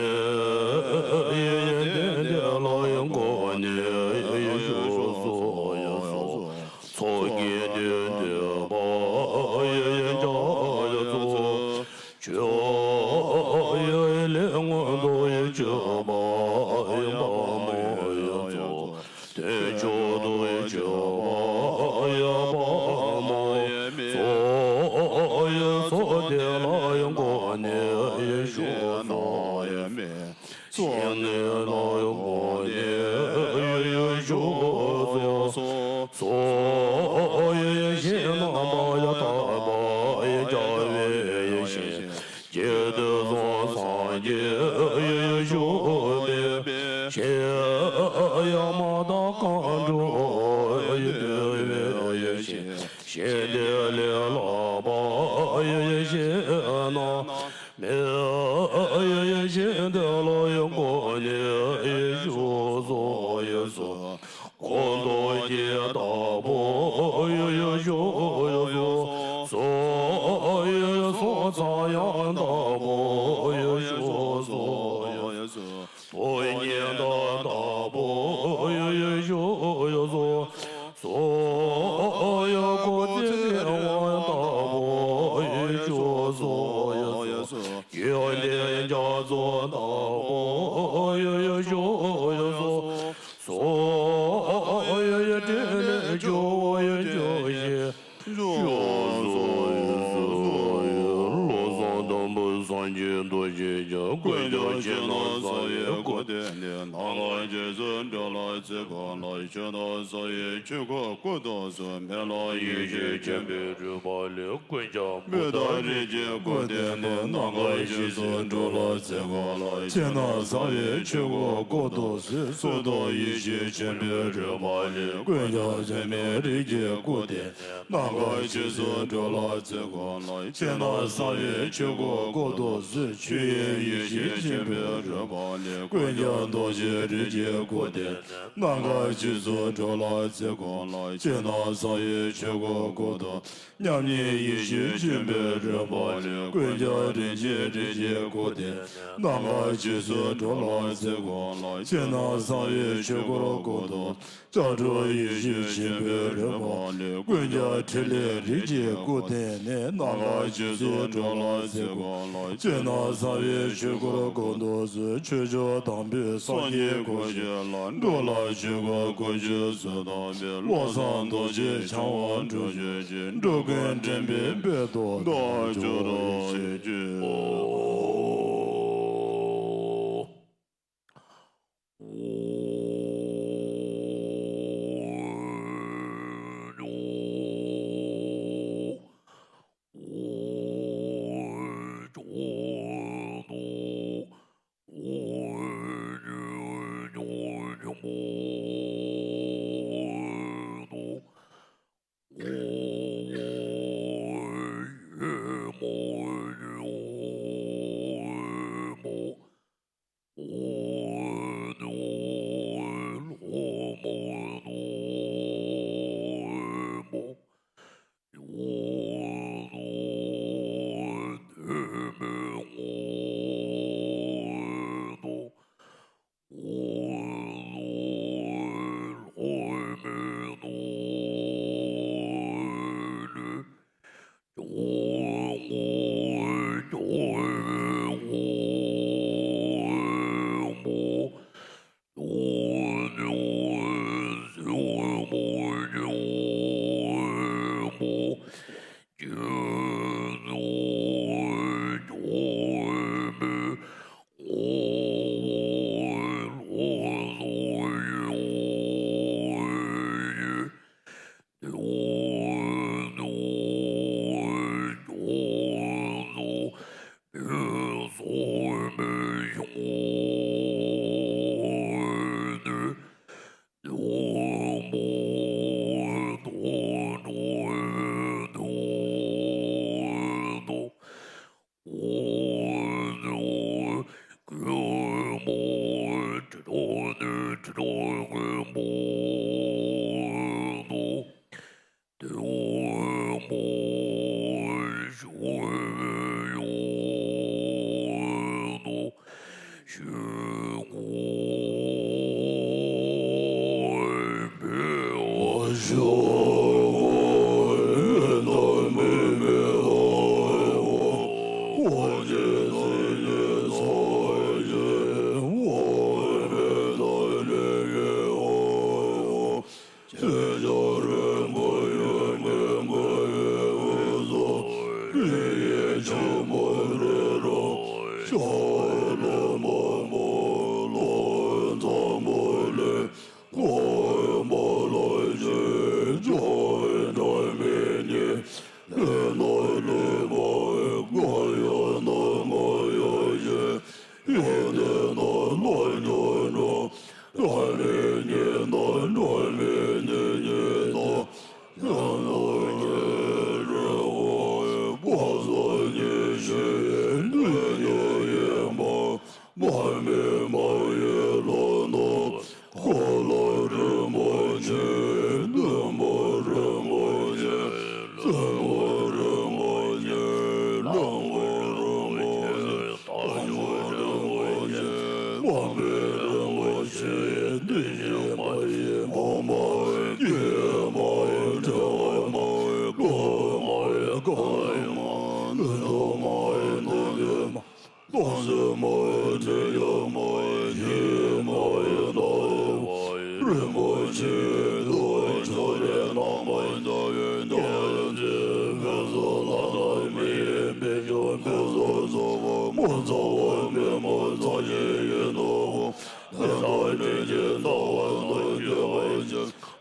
ཡེ་དེ་དེ་ལ་ཡེ་གོ་ནེ་ཡེ་ཤུ་སོ་ཡེ་སོ། ཚོགས་ཀྱི་དེ་དེ་བ་ཡེ་ཡེ་ཇ་ཡེ་སོ། ཆོས་ཡེ་ལེ་སྔོན་དུ་ཡེ་ཆོས་པ་ཡེ་པ་མོ་ཡེ་སོ། དེ་མཆོག་ཏུ་སྤྱོད་པ་ཡ་པ་མ་ཡེ་མེ། ཚོགས་ཡེ་ཚོགས་དེ་ལ་ཡང་གོ་ནེ་ཡེ་ཤུ་ན་ཡེ་མེ། ཚོགས་ནེ་ལ་ཡང་གོ་ནེ་ཡེ་ཤུ་སོ། ཚོགས་ཡེ་ཤེས་རྣམ་པ་ཡ་དག་པ་ཡེ་བྱ་བའི་ཡེ་ཤེས། ཇི་ལྟར་སོང་སངས་རྒྱས་ཡེ་ཤུ་མེ། ཤེས་ཡ་མ་དག་གང་འགྲོ་ཡེ་འདོད་པའི་ཡེ་ཤེས། ཤེས་འདི་ལས་ལྷག་པ་ཡེ་ཤེས་ན་མེ། ཡེ་ཤེས་འདི་ལ་ཡེ་གོ་ནེ་ཡེ་ཤུ་སོ་ཡེ་སོ། ཁོ་ཐོག་གི་དྭགས་པོ་ཡེ་ཤུ་ཡེ་སོ། སོ་ཡེ་སོ་ཚངས་དབྱངས་དྭགས་པོ་ཡེ་ཤུ་སོ་ཡེ་སོ། སྟོང་ཉིད་དྭགས་པོ་ཡེ་ཤུ་ཡེ་སོ། སོ་ཡེ་ཁོ་ཚེ་དབང་དྭགས་པོ་ཡེ་ཤུ་སོ་ཡེ་སོ། ཡོན་ཏན་རྒྱ་མཚོ་དྭགས་པོ་ཡེ་ཤུ་ཡེ་སོ། སོ་ཡེ་ཡེ་ཏྲི་ལི་ཇོ་བོ་ཡེ་ཇོ་ཤི་ཇོ་སོ་ཡེ་སོ་ཡེ། བློ་བཟང་དམ་པ་སངས་རྒྱས་རྡོ་རྗེ་འཆང་། ཀུན་ཀྱང་ཕྱི་ནང་གསང་བའི་སྐུ་སྟེ་ནི། ནམ་མཁའ་ཇི་སྲིད་འགྲོ་ལ་བརྩེ་དགའ་ལ། ཕྱི་ནང་གསང་བའི་ཆོས་སྐུ་སྐུ་མདོག་གསུམ། མི་ལ་ཡེ་ཤེས་ཆེན་པོའི་རོལ་པ་ལས། ཀུན་ཀྱང་བུདྡྷ་རིགས་ཀྱི་སྐུ་སྟེ་ནི། ནམ་མཁའ་ཇི་སྲིད་འགྲོ་ལ་བརྩེ་དགའ་ལ། ཕྱི་ནང་གསང་བའི་ཆོས་སྐུ་སྐུ་མདོག་གསུམ། གསུང་རབ་ཡེ་ཤེས་ཆེན་པོའི་རོལ་པ་ལས། ཀུན་ཀྱང་འཇིགས་མེད་རིགས་ཀྱི་སྐུ་སྟེ་ནི། ནམ་མཁའ་ཇི་སྲིད་འགྲོ་ལ་བརྩེ་དགའ་ལ། ཕྱི་ནང་གསང་བའི་ཆོས་སྐུ་སྐུ་མདོག་གསུམ། ཆོས་དབྱིངས་ཡེ་ཤེས་ཆེན་པོའི་རོལ་པ་ལས། ཀུན་ཀྱང་རྡོ་རྗེ་རིགས་ཀྱི་སྐུ་སྟེ་ནི། ནམ་མཁའ་ཇི་སྲིད་འགྲོ་ལ་བརྩེ་དགའ་ལ། ཕྱི་ནང་གསང་བའི་ཆོས་སྐུ་སྐུ་མདོག་མཉམ་ཉིད་ཡེ་ཤེས་ཆེན་པོའི་རོལ་པ་ལས། ཀུན་ཀྱང་རིན་ཆེན་རིགས་ཀྱི་སྐུ་སྟེ་ནི། ནམ་མཁའ་ཇི་སྲིད་འགྲོ་ལ་བརྩེ་དགའ་ལ། ཕྱི་ནང་གསང་བའི་ཆོས་སྐུ་སྐུ་མདོག་ལྕགས་སྒྲོག་ཡེ་ཤེས་ཆེན་པོའི་རོལ་པ་ལས། ཀུན་ཀྱང་ཕྲིན་ལས་རིགས་ཀྱི་སྐུ་སྟེ་ནི། ནམ་མཁའ་ཇི་སྲིད་འགྲོ་ལ་བརྩེ་དགའ་ལ། ཕྱི་ནང་གསང་བའི་ཆོས་སྐུ་སྐུ་མདོག་གསུམ། ཆོས་སྐུ་དམ་པའི་སངས་རྒྱས་སྐུ་ཞིག་ལ། འགྲོ་ལ་ཆོས་སྐུ་སྐུ་ཞིག་གསུང་དང་པོའི། བློ་བཟང་རྡོ་རྗེ་འཆང་བ་འགྲོ་བྱེད་ཀྱི། འགྲོ་ཀུན་འདྲེན་པའི་དཔལ་དུ་བདག་སྐྱོང་རོགས་ཞེས་བརྗོད།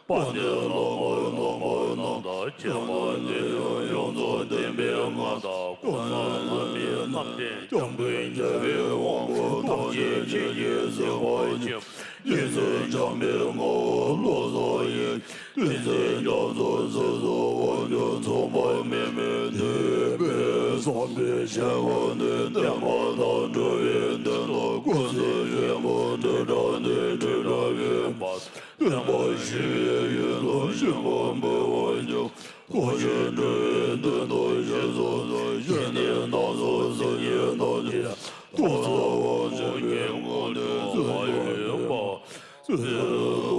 དཔལ་ལྡན་བླ་མ་བླ་མ་རྣམས་དང་མཁྱེན་པ་འདི་ནི་ཡོངས་རྫོགས་བསྟན་པའི་མངའ་བདག་ཀུན་བཟང་བླ་མའི་རྣམ་འདྲེན་སྐྱབས་མགོན་རྒྱལ་བའི་དབང་པོ་ཐམས་ཅད་མཁྱེན་ཅིང་གཟིགས་པ་ཆེན་པོ་རྗེ་བཙུན་འཇམ་དཔལ་དབང་པོ་བློ་བཟང་ཡེ་ཤེས་ཏིང་འཛིན་རྒྱ་མཚོ་ཚུལ་གསུམ་དབང་ཕྱུག་མཚུངས་པ་མེད་མི་བསྟན་པའི་བསམ་པའི་ཆེ་བ་ནི་བསྟན་པ་དང་འགྲོ་བའི་དོན་དུ་ཀུན་གཟིགས་ཆེན་པོ་སྤྲུལ་གྲགས་ནས་སྤྲུལ་གྲགས་པའི་བསྟན་པ་ཞི་བའི་ཡུལ་དུ་ཞིང་ཁམས་པའི་དབང་ཕྱུག་ཐུགས་རྗེ་འགྲོ་བའི་དོན་དུ་ཞིང་གསུམ་དུ་ཞི་གནས་སྣ་ཚོགས་སེམས་ཉིད་ཐམས་ཅད་ཐོག་མཚམས་དབང་ཆེན་གྱི་ངོས་ནས་བརྩོན་འགྲུས་ཀྱི་བརྩོན་འགྲུས།